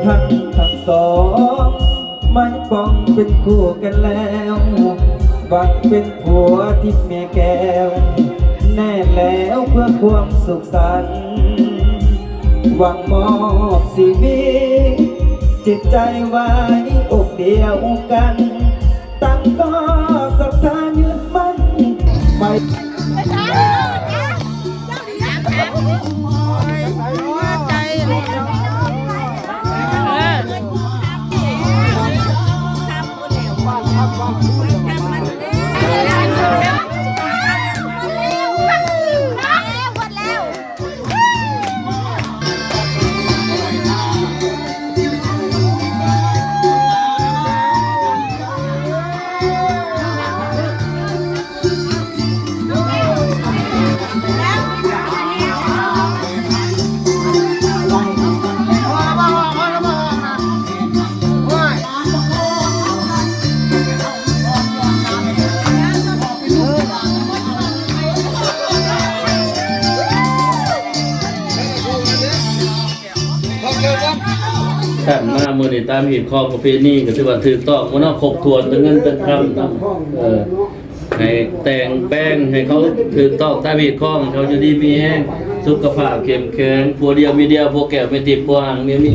ທັງທັງສອງ ໝາຍປອງເປັນຄູ່ກັນແລ້ວ ຫວັງເປັນຜົວທິບແມ່ແກ້ວ ແນ່ແລ້ວເພື່ອຄວາມສຸກສັນ ຫວັງມອບຊີວິດ ຈິດໃຈໄວ້ອົກດຽວກັນ ຕ່າງກໍສັດທາຍຶດໝັ້ນໄປ. ຄັນມາມື້ນີ້ຕາມຮີດຄອງປະເພນີກໍຖືວ່າຖືກຕ້ອງໝົດເນາະ ຄົບຖ້ວນທັງເງິນທັງຄຳເນາະ ເອີ ໃຫ້ແຕ່ງແປງໃຫ້ເຂົາຖືກຕ້ອງຕາມຮີດຄອງ ໃຫ້ເຂົາຢູ່ດີມີແຮງ ສຸຂະພາບເຂັ້ມແຂງ ຜົວດຽວເມຍດຽວ ຜົວແກ້ວເມຍທິບ ຜົວຮັ່ງເມຍມີ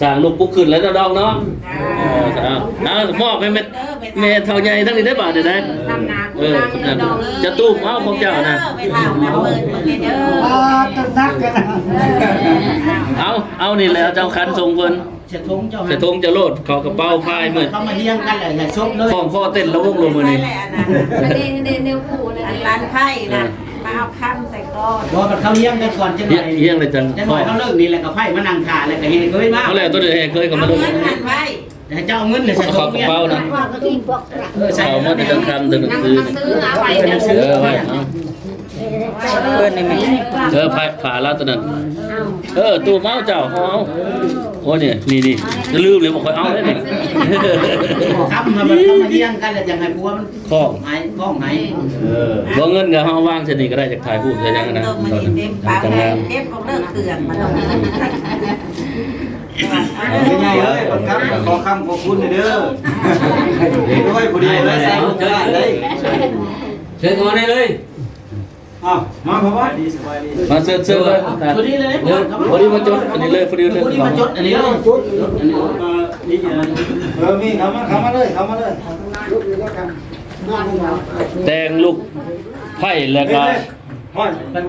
ສ້າງລູກປຸກຂຶ້ນແລ້ວເນາະ ດອງເນາະ ເອີ ເອົາ ເອົາ ມອບໃຫ້ແມ່ ແມ່ເຖົ້າໃຫຍ່ທັງນີ້ໄດ້ບາດນີ້ໄດ້ ເອີ ຈະຕູບເອົາຂອງເຈົ້ານະ ເອົາ ເອົານີ້ແຫຼະ ເຈົ້າຂັນສົ່ງເພິ່ນ ສະຖົງເຈົ້າ ສະຖົງເຈົ້າໂລດ ເຂົ້າກະເປົາພາຍມືດ ເຂົາມາຮຽງກັນແລ້ວໃຫ້ສົບເລີຍ ຂອງພໍ່ເຕັ້ນລະວົງໂລດມື້ນີ້ ອັນນັ້ນ ອັນແນວຄູ່ນັ້ນ ອັນຫຼານໄພ້ນະ ເອີ ມາເອົາຄຳໃສ່ກ່ອນ ບໍ່ ມັນເຂົາຮຽງກັນກ່ອນ ຈັກໜ້ອຍ ຮຽງ ຮຽງແລ້ວຈັ່ງ ຈັກໜ້ອຍເຮົາເລີກນີ້ແລ້ວກໍໄພ້ມານັ່ງຖ້າ ແລ້ວກໍແຫ່ເຄີຍມາ ເອົາແລ້ວ ຕົວນີ້ແຫ່ເຄີຍກໍມາເລີກ ເອົາເງິນຫັ້ນໄວ້ ໃຫ້ເຈົ້າເອົາເງິນໃນສະຖົງ ເອົາກະເປົານະ ເອົາມາແຕ່ກາງຄ່ຳເຖິງກາງຄືນ ເອີ ໄວ້ ເອົາ ເປີດໄດ້ແມ່ ເອີ ຝາ ຝາລາວຕົວນັ້ນ ເອີ ຕູ້ເມົາເຈົ້າ ເອົາ ໂອ້ ນີ້ ນີ້ ນີ້ ຈະລືມເລີຍ ບໍ່ຄ່ອຍເອົາເດ້ນີ້ ຄຳ ເຮົາມາຮຽງກັນແລ້ວຈັ່ງໃຫ້ຜົວມັນຄ້ອງໃຫ້ ຄ້ອງໃຫ້ ເອີ ບໍ່ ເງິນກໍເຮົາວາງໃສ່ນີ້ກໍໄດ້ ຈາກຖ່າຍຮູບຈາກຫຍັງນະ ຕອນນັ້ນຈັ່ງງາມ ເກັບອອກເລີກເຄື່ອງມາ ແມ່ໃຫຍ່ເອີຍ ບັກຄຳ ຂໍຄຳຂອບຄຸນເດີ ເຮັດໄວ້ຜູ້ດຽວເລີຍ ໃສ່ລູກຫຼານເລີຍ ເຊີນເຂົ້າມາໄດ້ເລີຍ ອ້າວ ມາພໍ່ບ້ານ ມາເຊີນ ເຊີນເລີຍ ພໍດີເລີຍ ພໍດີມາຈົດອັນນີ້ເລີຍ ພໍດີເລີຍ ພໍດີມາຈົດອັນນີ້ເລີຍ ເອີ ມີ ເຂົ້າມາ ເຂົ້າມາເລີຍ ເຂົ້າມາເລີຍ ແຕ່ງລູກໄພ້ແລ້ວກໍ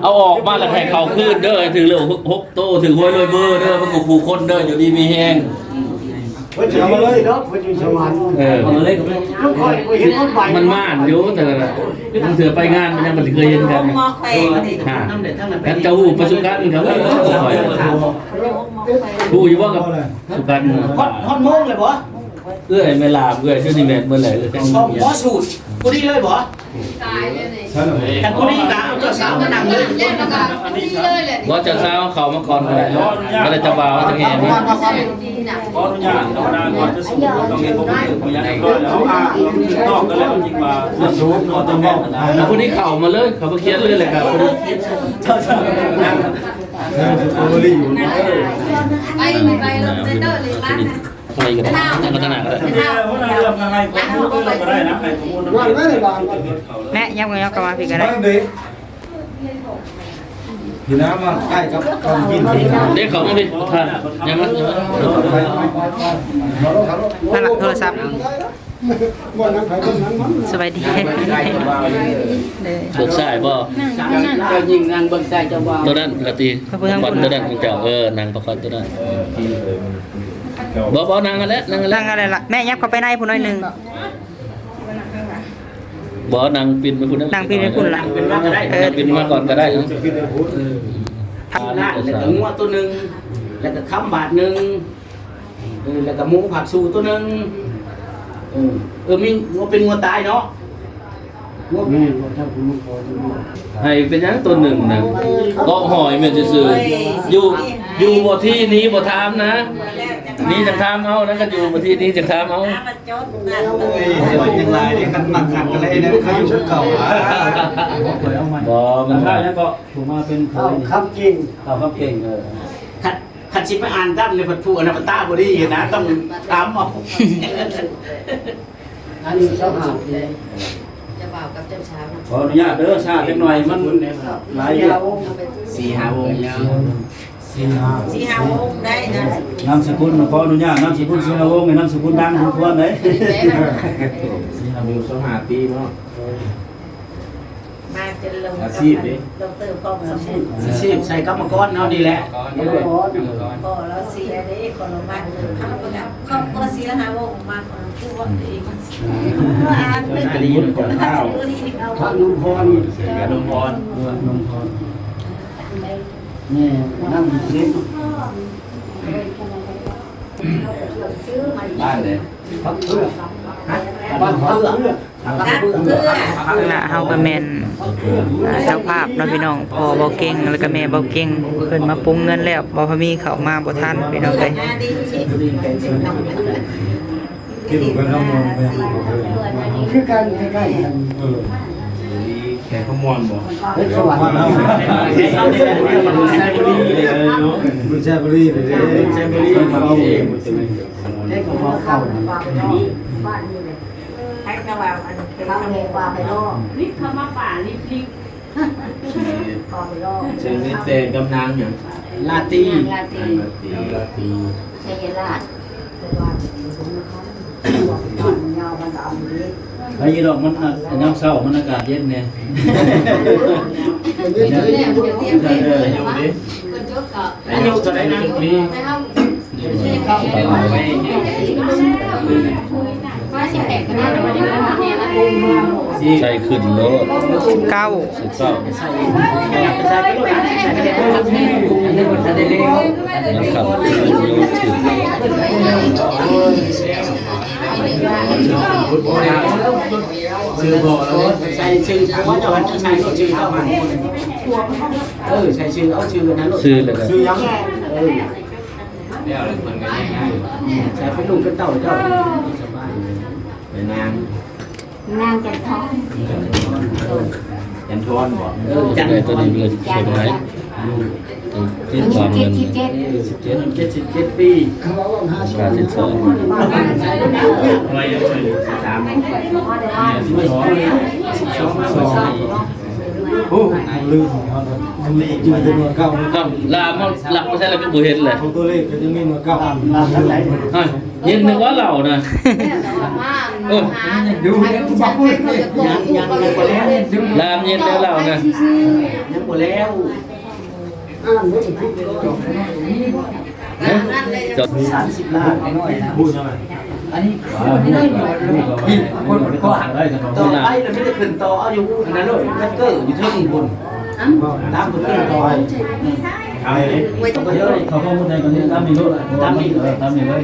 ເອົາອອກມາແລ້ວໃຫ້ເຂົາຄືນເດີ ໃຫ້ຖືກເລກຫົກໂຕ ຖືກຫວຍລວຍເບີເດີ ເພື່ອຄູ່ຄົນເດີ ຢູ່ດີມີແຮງ ເພິ່ນຊິເອົາມາເລີຍເນາະ ເພິ່ນຢູ່ສະຫວັນ ເອີ ເອົາມາເລີຍ ມັນໝານຢູ່ ແຕ່ລະເທື່ອໄປງານມັນຍັງບໍ່ເຄີຍເຫັນກັນ ຮະ ຄັນເຈົ້າຮູ້ປະສົບການກັບເອີ ຮູ້ຢູ່ບໍ່ກັບສຸກັນ ຮອດ ຮອດໂມງແລ້ວບໍ່? ເອື້ອຍແມ່ລາມ ເອື້ອຍຊື່ນີ້ແມ່ນເບິດແຫຼະ ເອື້ອຍ ບໍ່ສູດ ຜູ້ນີ້ເລີຍບໍ່? ຄັນຜູ້ນີ້ກະເອົາເຈົ້າສາວມານັ່ງເລີຍ ບໍ່ ເຈົ້າສາວເຂົ້າມາກ່ອນກໍໄດ້ ບໍ່ໄດ້ເຈົ້າບ່າວຈັ່ງແຫ່ ຂໍອະນຸຍາດ ທຳມະດາກ່ອນຈະສູດ ຕ້ອງເຮັດຄົບຖືກ ບໍ່ຢາກໃຫ້ ເອົາ ອ່າ ນອກກັນແລ້ວຈິງວ່າ ຜູ້ນີ້ເຂົ້າມາເລີຍ ເຂົ້າມາຂຽນເລີຍ ແລ້ວກໍຜູ້ນີ້ ໄປ ໄປລົງເຊັນເຕີເລີຍ ໄປກໍໄດ້ ໄປທາງໜ້າກໍໄດ້ ແມ່ ຍັບ ຍັບເຂົ້າມາພີ້ກໍໄດ້ ພີ່ນ້ຳມາໃກ້ກັບກອງກິນ ເດ້ ເຂົ້າມາພີ້ ທ່ານ ຍັບມາ ຍັບມາ ນັ້ນລະ ໂທລະສັບ ສະບາຍດີ ເບິ່ງຊ້າຍບໍ່? ເຈົ້າຍິງນັ່ງເບິ່ງຊ້າຍເຈົ້າບ່າວ ໂຕນັ້ນລະຕິ ຂອບຄຸນ ຂວັນໂຕນັ້ນຂອງເຈົ້າ ເອີ ນັ່ງປະຄອນໂຕນັ້ນ ບໍ່ ບໍ່ ນັ່ງຫັ້ນແຫຼະ ນັ່ງຫັ້ນແຫຼະ ນັ່ງຫັ້ນແຫຼະລະ ແມ່ ຍັບເຂົ້າໄປໃນພຸ້ນໜ້ອຍໜຶ່ງ ບໍ່ ນັ່ງປິ່ນໄປພຸ້ນ ນັ່ງປິ່ນໄປພຸ້ນລະ ເອີ ນັ່ງປິ່ນມາກ່ອນກໍໄດ້ ເອີ ລາດ ແລ້ວກໍງົວໂຕໜຶ່ງ ແລ້ວກໍຄຳບາດໜຶ່ງ ເອີ ແລ້ວກໍໝູຜັກຊູໂຕໜຶ່ງ ເອີ ເອີ ມີງົວ ເປັນງົວຕາຍເນາະ ງົວ ແມ່ນບໍ່ ເຈົ້າຜູ້ມັນຂໍ ໃຫ້ເປັນຫຍັງໂຕໜຶ່ງນະ ເກາະຫອຍແມ່ນຊື່ໆ ຢູ່ ຢູ່ບໍ່ທີ່ໜີບໍ່ຖາມນະ ໜີຈັ່ງຖາມເອົານະ ຄັນຢູ່ບໍ່ທີ່ໜີຈັ່ງຖາມເອົາ ໂອ້ຍ ມັນຍັງຫຼາຍເດ້ ຄັນມັກຄັກກໍເລີຍນະ ເຂົາຢູ່ຄືເກົ່າ ບໍ່ ມັນ ຖ້າຍັງເກາະ ຜູ້ມາເປັນເຂີຍ ເອົາ ຄຳເກັ່ງ ເອົາ ຄຳເກັ່ງ ເອີ ຄັນ ຄັນຊິໄປອ່ານຕາມໃນພັດຜູ້ອະນາປະຕາບໍ່ດີນະ ຕ້ອງຖາມເອົາ. ອາຍຸຊາວຫ້າປີ ເຈົ້າບ່າວກັບເຈົ້າສາວນະ. ຂໍອະນຸຍາດເດີ ຊ້າຈັກໜ່ອຍ ມັນຫຼາຍວຽກ ສີ່ຫ້າວົງ ສີ່ຫ້າວົງ ສີ່ຫ້າວົງໄດ້ນະ. ນາມສະກຸນ ຂໍອະນຸຍາດ ນາມສະກຸນສີຫະວົງ ນາມສະກຸນດັງສົມຄວນເດ້. ອາຍຸຊາວຫ້າປີເນາະ. ມາຈົນລົງ ອາຊີບເດ້ ດອກເຕີ ພ້ອມສຳເລັດ ອາຊີບໃສ່ກຳມະກອນເຮົານີ້ແຫຼະ. ກຳມະກອນ ພໍ່ລາວເສຍເດ້ ຂໍລະມັດ ຄອບຄົວເສຍຫາບໍ່ອອກມາ ຂອງຜູ້ວ່າເອງ ເປັນບຸນຂອງເຮົາ ພະນມພອນ ເສຍນມພອນ ນມພອນ ແມ່ນາງເລັກ ບ້ານໃດ? ພັກເພື່ອ ບ້ານພັກເພື່ອ. ລະເຮົາກໍແມ່ນ ອ່າ ເຈົ້າພາບເນາະພີ່ນ້ອງ ພໍ່ເບົາເກັ່ງ ແລ້ວກໍແມ່ເບົາເກັ່ງ ເພິ່ນມາປຸງເງິນແລ້ວ ບ່າວພາມີເຂົ້າມາບໍ່ທັນພີ່ນ້ອງເອີຍ. ຄືກັນ ຄ້າຍໆກັນ ເອີ ແຂກຂະມວນບໍ່? ເຮັດສະຫວັນ ບຸນໄຊບູລີ ບຸນໄຊບູລີ ເດ້ ບຸນໄຊບູລີ ເຂົາເອົາເອງ ເຮັດຂະເໝົາເຂົ້າ ໃຫ້ກະວ່າອັນເປັນຂະເໝົາປ່າໄປລອກ ລິບເຂົ້າມາປ່າລິບໆ ປ່າໄປລອກ ເຊີນແຕ່ກຳນາງຫຍັງ? ລາຕີ ນາງລາຕີ ນາງລາຕີ ໄຊຍະລາດ ແຕ່ວ່າ ໄດ້ຢູ່ດອກ ມັນ ຍາມເຊົ້າມັນອາ ຍາມເຊົ້າມັນອາກາດເຢັນແດ່ ເອີ ເອີ ຢູ່ເດ້. ອາຍຸເທົ່າໃດນະ? ມີ ໃສ່ຂຶ້ນໂລດ ເກົ້າ ເກົ້າ ມັນຂັບ ຊື່ບໍ່ລະ ໃສ່ຊື່ຜົວເຈົ້າ ໃສ່ຊື່ເຈົ້າ ເອີ ໃສ່ຊື່ ເອົາຊື່ນັ້ນໂລດ ຊື່ແລ້ວກໍ ຊື່ຫຍັງ? ເອີ ແລ້ວເພິ່ນກໍແຍກຍ້າຍ ໃສ່ເປັນລູກເປັນເຕົ້າເຈົ້າ ສະບາຍ ແມ່ນາງ ນາງຈັນທອນ ຈັນທອນບໍ່? ເອີ ຈັນທອນ ຕົວນີ້ເລີຍ ເຈັດສິບເຈັດ ເຈັດສິບເຈັດປີ ການສິບສອງ ສາມ ສິບສອງ ສິບສອງ ໂອ້ ລືມ ມັນຢູ່ແຕ່ໜ່ວຍເກົ່າ ເອົ້າ ລາມ ລາມບໍ່ໃຊ່ແລ້ວ ຄືບໍ່ເຫັນແຫຼະ ຂອງຕົວເລກກໍຍັງມີໜ່ວຍເກົ່າ ຮະ ເຫັນແຕ່ວ່າເຫຼົ້ານະ ໂອ້ ລາມເຢັນແລ້ວເຫຼົ້ານະ ຍັງບໍ່ແລ້ວ ຮະ ສາມສິບລ້ານ ອັນນີ້ ຕໍ່ໄປລະມີແຕ່ຂຶ້ນຕໍ່ເອົາຢູ່ອັນນັ້ນໂລດ ແບັກເກີຢູ່ເທິງພຸ້ນ ຕາມເພິ່ນຕໍ່ໄປ ເອົາໄປເລີຍ ເຂົາຂໍ້ມູນໃດກໍນີ້ ຕາມນີ້ໂລດ ຕາມນີ້ ເອີ ຕາມນີ້ເລີຍ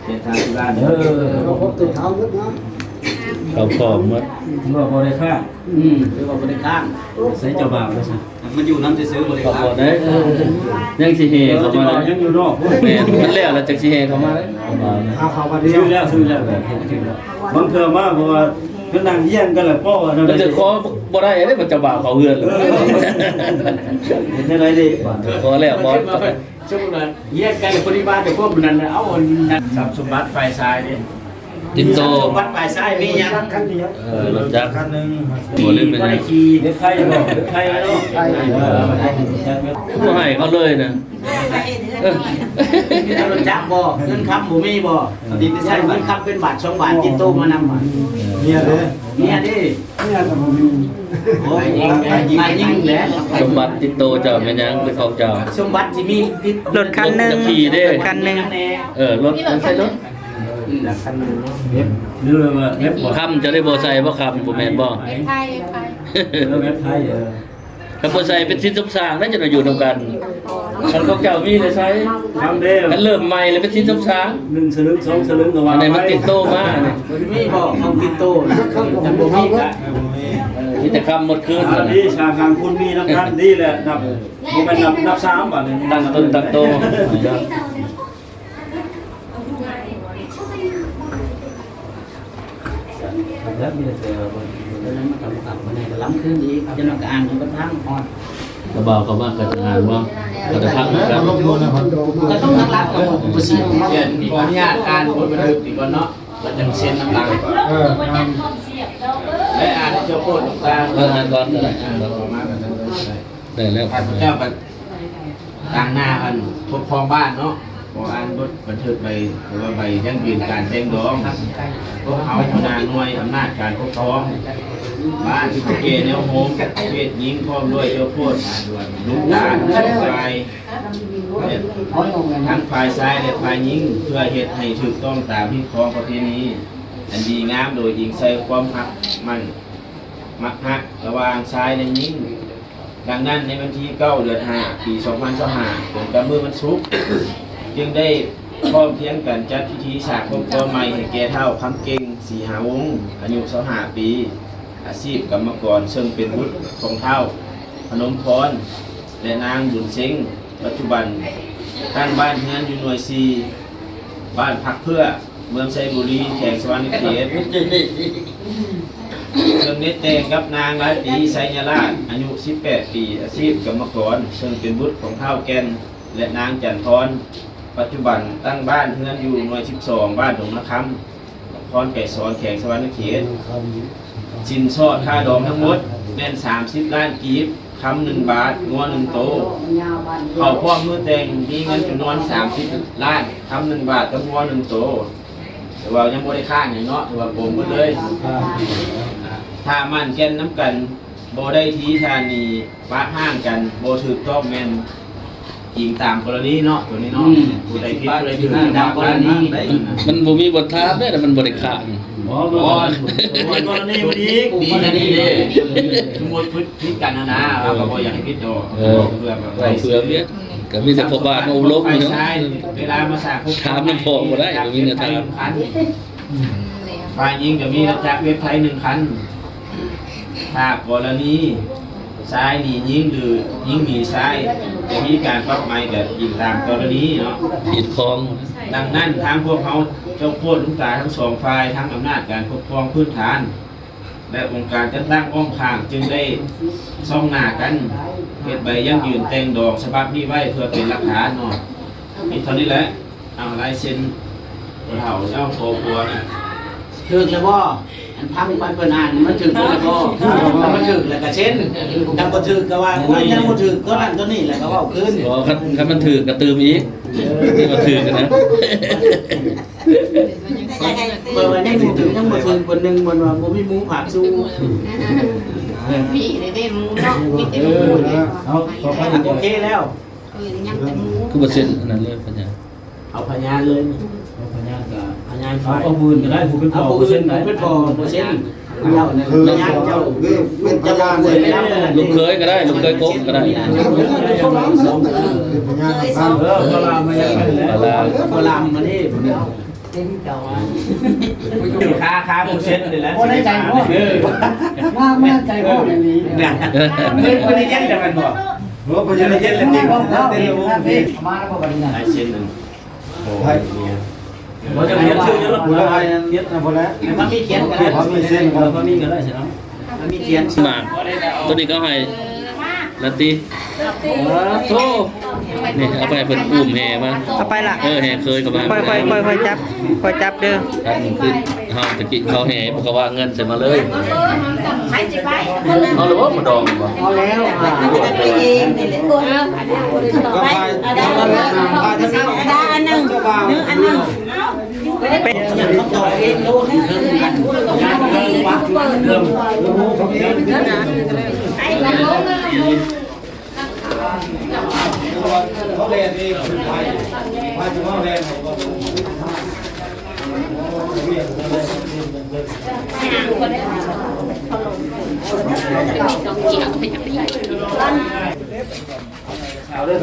ເຈັດສິບລ້ານ ເອີ ເຂົາກໍເກີດເຮົາໝົດເນາະ ເຂົາພ້ອມໝົດ ວ່າບໍ່ໄດ້ຄ້າງ ອືມ ຫຼືວ່າບໍ່ໄດ້ຄ້າງ ໃສ່ເຈົ້າບ່າວໄປຊະ ມາຢູ່ນຳຊື່ໆ ບໍ່ໄດ້ຄ້າງ ບໍ່ໄດ້ ຍັງຊິແຫ່ເຂົ້າມາ ຍັງຢູ່ນອກ ແມ່ນ ມັນແລ້ວລະຈັ່ງຊິແຫ່ເຂົ້າມາເດ້ ເຂົ້າມາ ຊື້ແລ້ວ ຊື້ແລ້ວ ບາງເທື່ອມາ ເພາະວ່າເພິ່ນນັ່ງຮຽງກັນລະ ພໍວ່າແນວໃດ ແຕ່ຂໍບໍ່ໄດ້ເດ້ ເຈົ້າບ່າວເຂົ້າເຮືອນ ເອີ ເຮັດແນວໃດເດ້ ຂໍແລ້ວບໍ່ ສົມມຸດວ່າຮຽງກັນ ລະບໍ່ໄດ້ວ່າແຕ່ພວກນັ້ນ ເອົາອັນນັ້ນ ຊັບສົມບັດຝ່າຍຊາຍເດ້ ຕິດໂຕ ບັດປາຍຊາຍມີຫຍັງ? ເອີ ລົດຈັກຄັນໜຶ່ງ ບໍ່ໄດ້ຂີ່ ເຮັດໄທບໍ່? ເຮັດໄທເນາະ ບໍ່ໃຫ້ເຂົາເລີຍນະ ມີແຕ່ລົດຈັກບໍ່? ເງິນຄຳບໍ່ມີບໍ່? ເອົາດິນໄປໃຊ້ ເງິນຄຳເປັນບາດສອງບາດ ຕິດໂຕມານຳ ເມຍເດ້ ເມຍເດ້ ເມຍກໍບໍ່ມີ ໂອ້ຍ ຝ່າຍຍິງແຫຼະ ສົມບັດຕິດໂຕເຈົ້າແມ່ນຫຍັງ? ເປັນຂອງເຈົ້າ ສົມບັດທີ່ມີຕິດ ລົດຄັນໜຶ່ງ ຂີ່ເດ້ ລົດຄັນໜຶ່ງ ເອີ ລົດ ໃຊ້ລົດ ຫຼືວ່າແບບ ຄຳຈະໄດ້ບໍ່ໃສ່ບໍ່ຄຳ ບໍ່ແມ່ນບໍ່? ເວັບໄທ ເວັບໄທ ເອີ ເວັບໄທ ເອີ ຄັນບໍ່ໃສ່ເປັນສິນສົມສ້າງນະ ຈະໄດ້ຢູ່ນຳກັນ ຄັນຂອງເຈົ້າມີແລ້ວໃສ່ ຄຳເດ້ ຄັນເລີ່ມໃໝ່ແລ້ວເປັນສິນສົມສ້າງ ໜຶ່ງສະລຶງ ສອງສະລຶງກໍວ່າ ອັນນີ້ມັນຕິດໂຕມານີ້ ມີບໍ່ຂອງຕິດໂຕ? ຄັນບໍ່ມີກະ ເອີ ມີແຕ່ຄຳໝົດຄືນ ອັນນີ້ສາການຄຸນມີນຳກັນ ດີແຫຼະ ນັບ ບໍ່ແມ່ນນັບ ນັບສາມບາດນີ້ ຕັ້ງຕົນຕັ້ງໂຕ ແລ້ວມີແຕ່ເສືອ ເອີ ມັນກໍບໍ່ກັບມາແນ່ ກໍລຳຄືນອີກ ເຈົ້ານ້ອຍກໍອ່ານຢູ່ກັບທາງຮອດ ກະບ່າວເຂົ້າມາກໍຈະອ່ານບໍ່? ກໍຕ້ອງຕັ້ງຫຼັກກ່ອນ ຂອອະນຸຍາດອ່ານບົດບັນທຶກນີ້ກ່ອນເນາະ ແລ້ວຈັ່ງເຊັນນຳຫຼັງ ເອີ ແລະ ອ່ານເຈົ້າໂພດລົງກາງ ເອີ ອ່ານກ່ອນກໍໄດ້ ເອີ ໄດ້ແລ້ວ ຂ້າພະເຈົ້າກໍຕາງໜ້າອັນປົກຄອງບ້ານເນາະ ຂໍອ່ານບົດບັນທຶກໃບ ຫຼືວ່າໃບຢັ້ງຢືນການແຕ່ງດອງ ພວກເຮົາຫົວໜ້າໜ່ວຍອຳນາດການປົກຄອງບ້ານ ຜູ້ແກ່ແນວໂຮມ ເພດຍິງ ພ້ອມດ້ວຍເຈົ້າໂພດ ລຸງຕາ ທັງສອງຝ່າຍ ທັງຝ່າຍຊາຍ ແລະ ຝ່າຍຍິງ ເພື່ອເຮັດໃຫ້ຖືກຕ້ອງຕາມຮີດຄອງປະເພນີອັນດີງາມ ໂດຍອີງໃສ່ຄວາມຮັກໝັ້ນມັກຮັກລະຫວ່າງຊາຍ ແລະ ຍິງ. ດັ່ງນັ້ນ ໃນວັນທີເກົ້າ ເດືອນຫ້າ ປີສອງພັນຊາວຫ້າ ກົງກັບມື້ວັນສຸກ ຈຶ່ງໄດ້ພ້ອມພຽງກັນຈັດພິທີສ້າງຄອບຄົວໃໝ່ໃຫ້ແກ່ທ້າວຄຳເກັ່ງ ສີຫາວົງ ອາຍຸຊາວຫ້າປີ ອາຊີບກຳມະກອນ ເຊິ່ງເປັນບຸດຂອງທ້າວພະນົມພອນ ແລະ ນາງບຸນເຊັງ ປັດຈຸບັນຕັ້ງບ້ານເຮືອນຢູ່ໜ່ວຍສີ່ ບ້ານຜັກເຜືອ ເມືອງໄຊບູລີ ແຂວງສະຫວັນນະເຂດ ເຊິ່ງໄດ້ແຕ່ງກັບນາງລາຕີ ໄຊຍະລາດ ອາຍຸສິບແປດປີ ອາຊີບກຳມະກອນ ເຊິ່ງເປັນບຸດຂອງທ້າວແກ່ນ ແລະ ນາງຈັນທອນ ປັດຈຸບັນຕັ້ງບ້ານເຮືອນຢູ່ໜ່ວຍສິບສອງ ບ້ານດົງນາຄຳ ນະຄອນໄກສອນ ແຂວງສະຫວັນນະເຂດ. ສິນສອດຄ່າດອງທັງໝົດແມ່ນສາມສິບລ້ານກີບ, ຄຳໜຶ່ງບາດ, ງົວໜຶ່ງໂຕ. ເຂົ້າພ້ອມມື້ແຕ່ງມີເງິນຈຳນວນສາມສິບລ້ານ, ຄຳໜຶ່ງບາດກັບງົວໜຶ່ງໂຕ. ແຕ່ວ່າຍັງບໍ່ໄດ້ຄ້າງຫຍັງເນາະ, ຖືວ່າໂກງໝົດເລີຍ. ຖ້າໝັ້ນແກ່ນນຳກັນ ບໍ່ໄດ້ທີທານີ ປະຮ່າງກັນບໍ່ຖືກຕ້ອງແມ່ນອີງຕາມກໍລະນີເນາະ ໂຕນີ້ເນາະ. ອືມ ຜູ້ໃດຜິດຜູ້ໃດຖືກ ຕາມກໍລະນີ ມັນບໍ່ມີບົດຖາມເດ້ ມັນບໍ່ໄດ້ຄ້າງ. ບໍ່ ບໍ່ ບໍ່ ກໍລະນີມັນອີກ ມີອັນນີ້ເດ້ ສົມມຸດຜິດກັນຫັ້ນນະ ເຮົາກໍບໍ່ຢາກໃຫ້ຜິດດອກ ເອີ ເພື່ອແບບ ເພື່ອຫຍັງ ກໍມີແຕ່ພໍ່ບ້ານມາອົບລົມເນາະ. ເວລາມາສ້າງ ຖາມນຳພໍ່ບໍ່ໄດ້ ບໍ່ມີແນວຖາມ. ອືມ ຝ່າຍຍິງກໍມີລົດຈັກເວັບໄທໜຶ່ງຄັນ. ຖ້າກໍລະນີຊາຍໜີຍິງ ຫຼື ຍິງໜີຊາຍ ຈະມີການປັບໃໝ ກໍອີງຕາມກໍລະນີເນາະ ຜິດຂອງ. ດັ່ງນັ້ນ ທາງພວກເຮົາເຈົ້າໂພດລຸງຕາທັງສອງຝ່າຍ ທັງອຳນາດການປົກຄອງພື້ນຖານ ແລະ ອົງການຈັດຕັ້ງອ້ອມຂ້າງ ຈຶ່ງໄດ້ສ່ອງໜ້າກັນ ເຮັດໃບຢັ້ງຢືນແຕ່ງດອງສະບັບນີ້ໄວ້ ເພື່ອເປັນຫຼັກຖານເນາະ. ມີເທົ່ານີ້ແຫຼະ. ເອົາລາຍເຊັນຜູ້ເຖົ້າເຈົ້າຄອບຄົວນະ. ຖືກແລ້ວບໍ່? ອັນພັງໄປເພິ່ນອ່ານມັນຖືກແລ້ວບໍ່? ຖ້າມັນຖືກແລ້ວກໍເຊັນ, ຖ້າບໍ່ຖືກກໍວ່າ ໂອ້ຍ ຍັງບໍ່ຖືກ ຕົວນັ້ນຕົວນີ້ ແລ້ວກໍເວົ້າຄືນ. ບໍ່ ຄັນ ຄັນມັນຖືກກໍຕື່ມອີກ ທີ່ວ່າຖືກນະ. ເພິ່ນວ່າຍັງບໍ່ຖືກ ຍັງບໍ່ຖືກຄົນໜຶ່ງ ເພິ່ນວ່າບໍ່ມີໝູຝາກສູ່. ມີເດ້ໝູເນາະ ມີແຕ່ໝູເດ້. ເອົາ ໂອເຄແລ້ວ. ຄືບໍ່ເຊັນອັນນັ້ນເລີຍພະຍານ? ເອົາພະຍານເລີຍນີ້. ເອົາພະຍານກະ ພະຍານຝ່າຍ ເອົາຜູ້ອື່ນກໍໄດ້ ຜູ້ເປັນພໍ່ບໍ່ເຊັນໄດ້. ເອົາຜູ້ອື່ນເປັນພໍ່ບໍ່ເຊັນ. ເຈົ້ານັ້ນພະຍານເຈົ້າ ເປັນພະຍານເລີຍ. ລູກເຂີຍກໍໄດ້ ລູກເຂີຍກົກກໍໄດ້. ເອີ ພໍ່ລາມມານີ້ ຄາ ຄາຜູ້ເຊັນນີ້ແຫຼະ. ບໍ່ໄດ້ໃຈບໍ່? ເອີ ມາ ມາໃຈບໍ່ອັນນີ້. ເພິ່ນ ເພິ່ນໄດ້ເຢັນແລ້ວແມ່ນບໍ່? ໂອ້ ເພິ່ນໄດ້ເຢັນແລ້ວຕິ. ມາແລ້ວບໍ່ບັດນີ້ນະ? ລາຍເຊັນໜຶ່ງ. ໂອ້ຍ ບໍ່ຈຳເປັນຊື່ຢູ່ລະ ຜູ້ລະໃຫ້ເຮັດນະ ບໍ່ແລ້ວ ມັນມີຂຽນກໍໄດ້ ມັນມີເຊັນ ມັນມີກໍໄດ້ຊິເນາະ ມັນມີຂຽນ. ມາ ໂຕນີ້ເຂົາໃຫ້ລະຕິ. ເອີ ໂທ້ ນີ້ເອົາໄປໃຫ້ເພິ່ນອຸ້ມແຫ່ມາ. ເອົາໄປລະ. ເອີ ແຫ່ເຂີຍເຂົ້າມາ. ຄ່ອຍ ຄ່ອຍ ຄ່ອຍ ຄ່ອຍຈັບ ຄ່ອຍຈັບເດີ. ອັນຄືເຮົາຕະກີ້ເຂົາແຫ່ ພວກເຂົາວ່າເງິນໃສ່ມາເລີຍ. ເອົາແລ້ວບໍ່? ມາດອງບໍ່? ເອົາແລ້ວ. ໄປ ອັນໜຶ່ງ ອັນໜຶ່ງ ເປັນຫຍັງຕ້ອງຕໍ່ເອງໂລດ. ເອົາເລີຍ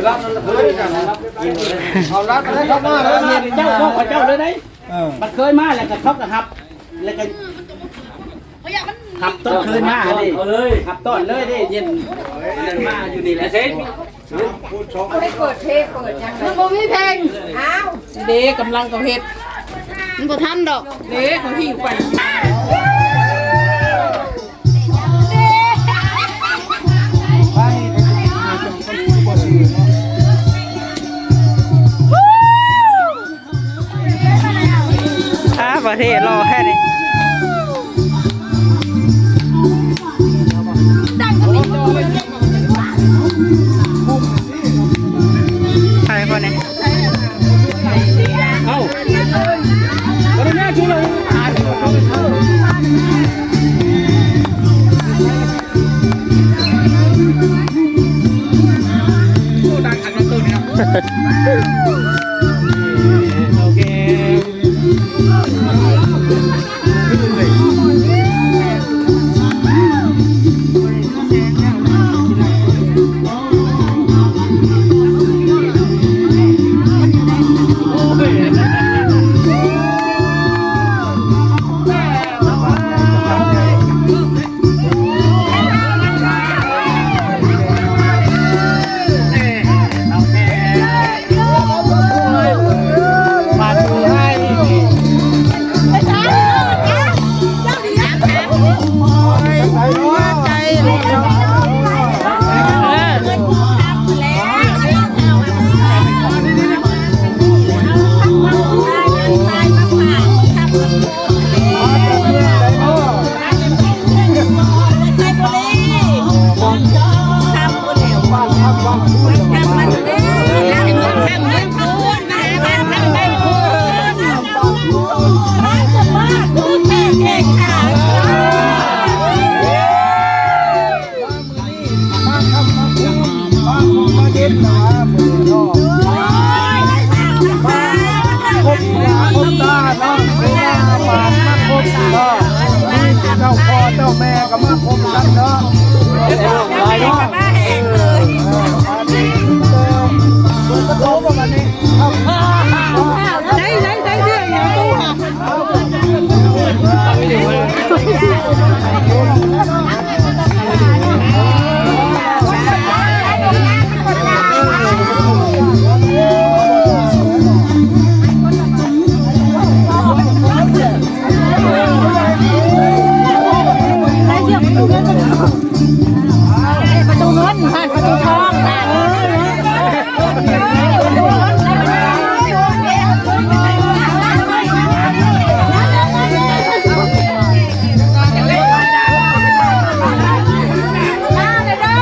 ເອົາລັດເລີຍ ເຂົ້າມາເລີຍ ເຈົ້າຂອງເຈົ້າເລີຍໄດ໋. ເອີ ມັນເຄີຍມາແລ້ວກໍເຂົາກໍຮັບ ແລ້ວກໍຮັບຕົ້ນເຄີຍມາຫັ້ນເດ້ ຮັບຕ້ອນເລີຍເດ້ ເຢັນ ອັນນັ້ນມາຢູ່ນີ້ແຫຼະ. ເອົາໃຫ້ເປີດເພງເປີດຫຍັງ ມັນບໍ່ມີເພງ. ອ້າວ ເດ້ ກຳລັງເຂົາເຮັດ ມັນບໍ່ທັນດອກ ເດ້ ເຂົາຫິ້ວໄປ. ເທ່ຫຼໍ່ແທ້ນີ້ ໃຜຄົນນີ້ ເອົ້າ ໂອເຄ. ຄົບໜ້າຄົບຕາເນາະ ເວລາອາບາດມາຄົບເນາະ ມີເຈົ້າພໍ່ເຈົ້າແມ່ກໍມາຄົບກັນເນາະ ເອີ ເປີດປະຕູບໍ່ບັດນີ້ ໄດ້ ໄດ້ ໄດ້ເລື່ອງຫຍັງຕູ້ຫະ? ປະຕູເງິນ ປະຕູທອງ ເອີ. ມາແລ້ວເດີ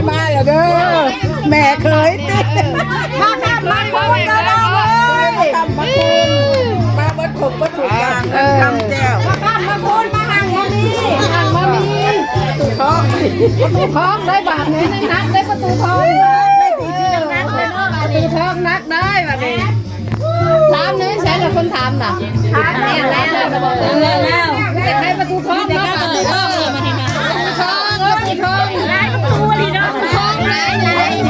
ມາແລ້ວເດີ ແມ່ເຂີຍຕິ ມາຄຳມາຄູນເດີນ້ອງເອີຍ ມາຄຳມາຄູນ ມາເບິດຄົບເບິດທຸກຢ່າງ ເອີ ຄຳແກ້ວ ມາຄຳມາຄູນ ມາຮັ່ງມາມີ ຮັ່ງມາມີ ປະຕູທອງ ປະຕູທອງໄດ້ບາດນີ້ ໜັກໄດ້ປະຕູທອງ ປະຕູທອງໜັກໄດ້ບາດນີ້ ຖາມແດ່ ໃສລະຄົນຖາມນະ? ຖາມແລ້ວ ແລ້ວ ແລ້ວ ມີແຕ່ໄຂປະຕູທອງເນາະ ປະຕູທອງ ປະຕູທອງ ປະຕູທອງ ປະຕູທອງ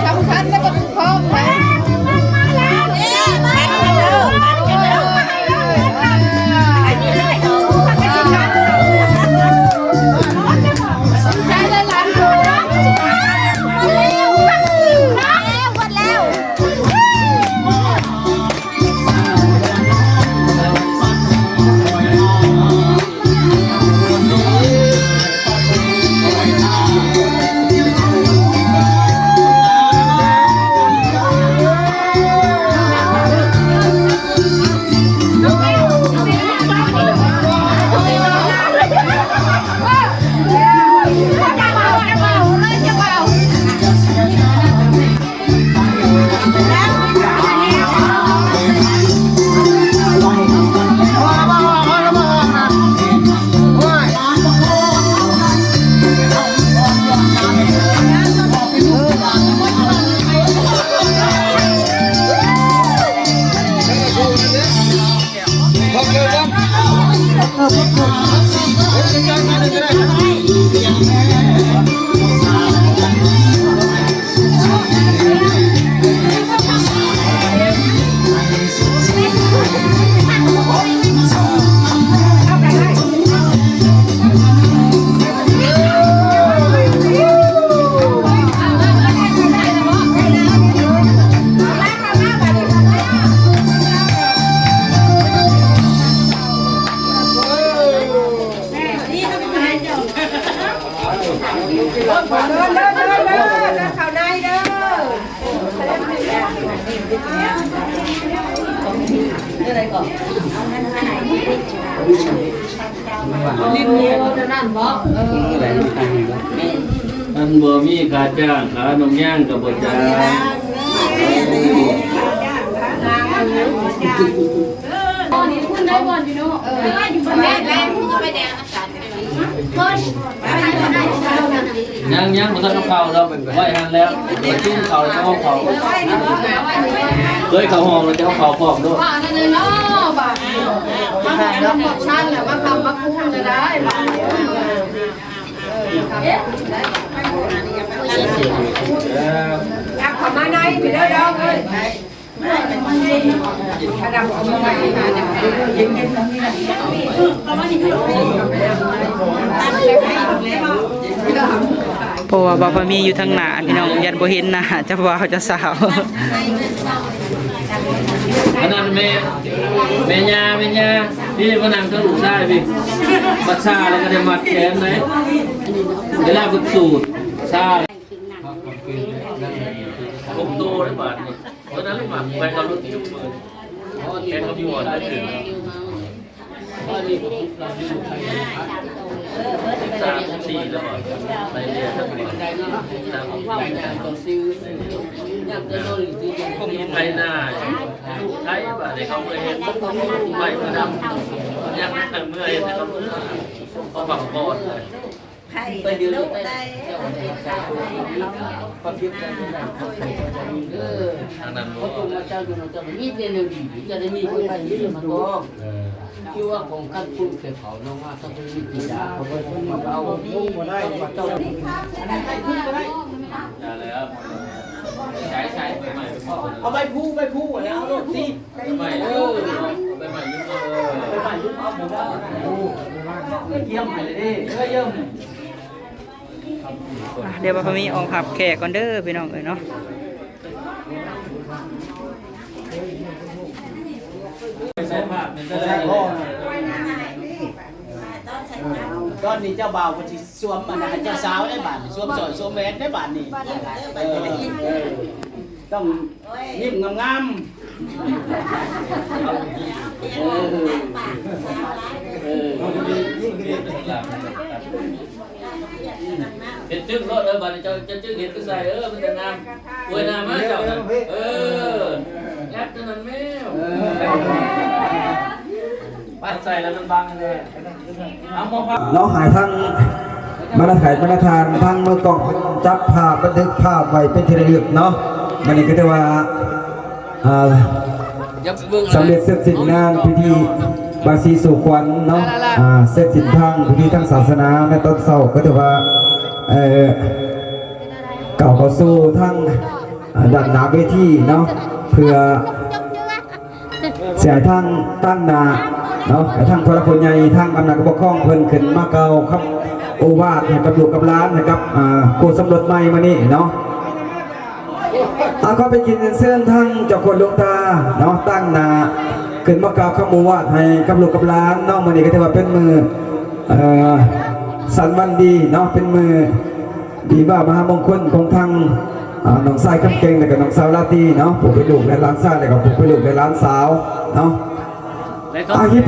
ສຳຄັນເດ້ ປະຕູທອງ ມາແລ້ວ ມາແລ້ວ ມາແລ້ວ ມາແລ້ວ. ເ ຫຼິ້ນເທົ່ານັ້ນບໍ່? ເອີ ມັນບໍ່ມີຄ່າຈ້າງ ຄ່ານົງຍາງກໍບໍ່ຈ່າຍ. ຍັງ ຍັງບໍ່ທັນເອົາເຂົ້າດອກ ໄວ້ຫັ້ນແລ້ວ ໄປກິນເຂົ້າ ເອົາເຂົ້າ ເຄີຍເຂົ້າຫ້ອງແລ້ວຈະເອົາເຂົ້າພ້ອມໂລດ. ວ່ານັ້ນເນາະ ບາດນີ້ ມາຮອດເຮືອນຮອດຊານແລ້ວ ມາຄ້ຳມາຄູນກໍໄດ້ບາດນີ້. ກັບເຂົ້າມາໃນພີ່ເດີດອງເອີຍ. ເພາະວ່າບ່າວພາມີຢູ່ທາງໜ້າພີ່ນ້ອງ ຢ້ານບໍ່ເຫັນໜ້າເຈົ້າບ່າວເຈົ້າສາວ. ອັນນັ້ນແມ່ ແມ່ຍ່າ ແມ່ຍ່າ ພີ່ມານັ່ງທາງລູກຊາຍພີ່ ບັດຊາແລ້ວກໍໄດ້ມັດແຂນໄດ້ ເວລາເພິ່ນສູດຊາ ຫົກໂຕໄດ້ບາດນີ້. ເອີ ນັ້ນແຫຼະ ໄປກັບລົດຕິວເປີດ ແຂ່ງກັບຢູ່ບ່ອນໄດ້ເຖິງ ສິບສາມ ສິບສີ່ແລ້ວບໍ່ ໄປເລື່ອຍທັງໝົດ ໄປນາ ໄທບາດນີ້ ເຂົາເຄີຍເຮັດໄປປະດັບ ຍັງເມື່ອເຮັດໃຫ້ເຂົາເມື່ອ ເຂົາພັກຜ່ອນ. ໄປເດີນໄປໄດ້ ເຈົ້າຮັກສາໂຕດີໆ ຄວາມຜິດເຈົ້າໄດ້ ເອີ ທາງນັ້ນບໍ່ ເຂົາຈົ່ງມາເຈົ້າຢູ່ນຳເຈົ້າ ມີແຕ່ແນວດີ ຈະໄດ້ມີຄົນໄປຢູ່ນຳຕົວ ເອີ ຄືວ່າຂອງກັນປຸ້ນແກ່ເຂົາເນາະ ວ່າເຂົາເປັນວິທີດາ ເຂົາບໍ່ຕ້ອງມາເອົາ ບໍ່ໄດ້ວ່າເຈົ້າ ຢ່າແລ້ວ ໃຊ້ ໃຊ້ ເອົາໃບພູ ໃບພູ ເອົາໂລດຕິ. ໄປໃໝ່ເດີ ໄປໃໝ່ຢູ່ເດີ ໄປໃໝ່ຢູ່ເດີ ກຽມໃຫ້ເດ້ ເອີ ຢ້ຽມ. ອ່ະ ດຽວບ່າວພາມີອອກຮັບແຂກກ່ອນເດີພີ່ນ້ອງເອີຍເນາະ. ຕອນນີ້ເຈົ້າບ່າວເພິ່ນຊິສວມອັນນັ້ນໃຫ້ເຈົ້າສາວໄດ້ບາດນີ້ ສວມສ້ອຍສວມແຫວນໄດ້ບາດນີ້ ເອີ ເອີ ຕ້ອງ ຍິ້ມງາມໆ ເອີ ເອີ ເຮັດຈຶ່ງໂລດເດີ ບາດນີ້ເຈົ້າຈະຈຶ່ງເຮັດຄືໃສ່ ເອີ ມັນຈະງາມ ອວຍໜ້າມາເຈົ້ານະ ເອີ ແອັບຕົວນັ້ນແມ່ ເອີ ໃສ່ແລ້ວມັນບັງເລີຍ. ເນາະ ໃຫ້ທາງບັນດາແຂກບັນດາທ່ານ ທາງມືກ້ອງເພິ່ນຈັບພາບ ບັນທຶກພາບໄວ້ເປັນທີ່ລະລຶກເນາະ. ມື້ນີ້ກໍຖືວ່າ ອ່າ ສຳເລັດເສັດສິ້ນງານພິທີບາສີສູ່ຂວັນເນາະ ອ່າ ເສັດສິ້ນທາງພິທີທາງສາສະໜາໃນຕອນເຊົ້າ ກໍຖືວ່າ ເອີ ກ້າວເຂົ້າສູ່ທາງ ອ່າ ດ້ານໜ້າເວທີເນາະ ເພື່ອ ຊິໃຫ້ທາງຕາງໜ້າເນາະ ໃຫ້ທາງຜູ້ຫຼັກຜູ້ໃຫຍ່ ທາງອຳນາດການປົກຄອງເພິ່ນຂຶ້ນມາກ່າວຄຳໂອວາດໃຫ້ກັບລູກກັບຫຼານ ໃຫ້ກັບ ອ່າ ຄູ່ສົມລົດໃໝ່ມື້ນີ້ເນາະ. ອາ ຂໍເປັນກຽດຮຽນເຊີນທາງເຈົ້າໂຄດຫຼວງຕາເນາະ ຕາງໜ້າຂຶ້ນມາກ່າວຄຳໂອວາດໃຫ້ກັບລູກກັບຫຼານເນາະ. ມື້ນີ້ກໍຖືວ່າເປັນມື້ ເອີ ສັນວັນດີເນາະ ເປັນມື້ ດີວ່າມະຫາມົງຄົນຂອງທາງ ອ່າ ນ້ອງຊາຍຄຳເກັ່ງ ແລະກະນ້ອງສາວລາຕີເນາະ ຜູ້ເປັນລູກແລະຫຼານຊາຍ ແລະກະຜູ້ເປັນລູກແລະຫຼານສາວເນາະ. ອາ ຮຽນ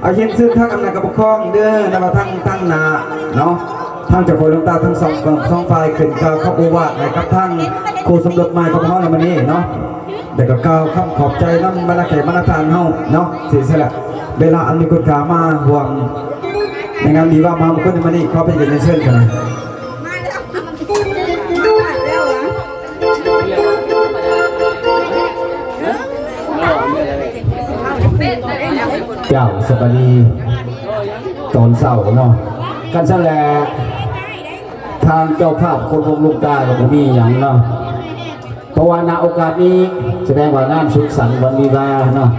ອາ ຮຽນເຊີນທາງອຳນາດການປົກຄອງເດີ ນຳວ່າທາງ ທາງໜ້າເນາະ ທາງເຈົ້າໂຄດຫຼວງຕາທັງສອງ ສອງຝ່າຍຂຶ້ນກ່າວຄຳໂອວາດໃຫ້ກັບທາງຄູ່ສົມລົດໃໝ່ຂອງເຮົາໃນມື້ນີ້ເນາະ ແລະກະກ່າວຄຳຂອບໃຈນຳບັນດາແຂກບັນດາທ່ານເຮົາເນາະ ເສຍສະຫຼະເວລາອັນມີຄຸນຄ່າມາຮ່ວມ ໃນງານວິວາມະຫາມົງຄົນໃນມື້ນີ້ ຂໍເປັນກຽດຮຽນເຊີນກັນນະ. ເຈົ້າ ສະບາຍດີຕອນເຊົ້າເນາະ. ຄັນຊັ້ນແຫຼະ ທາງເຈົ້າພາບຄົນວົງລຸງກາກໍບໍ່ມີຫຍັງເນາະ. ເພາະວ່ານະໂອກາດນີ້ສະແດງວ່າງານສຸກສັນວັນວິວາເນາະ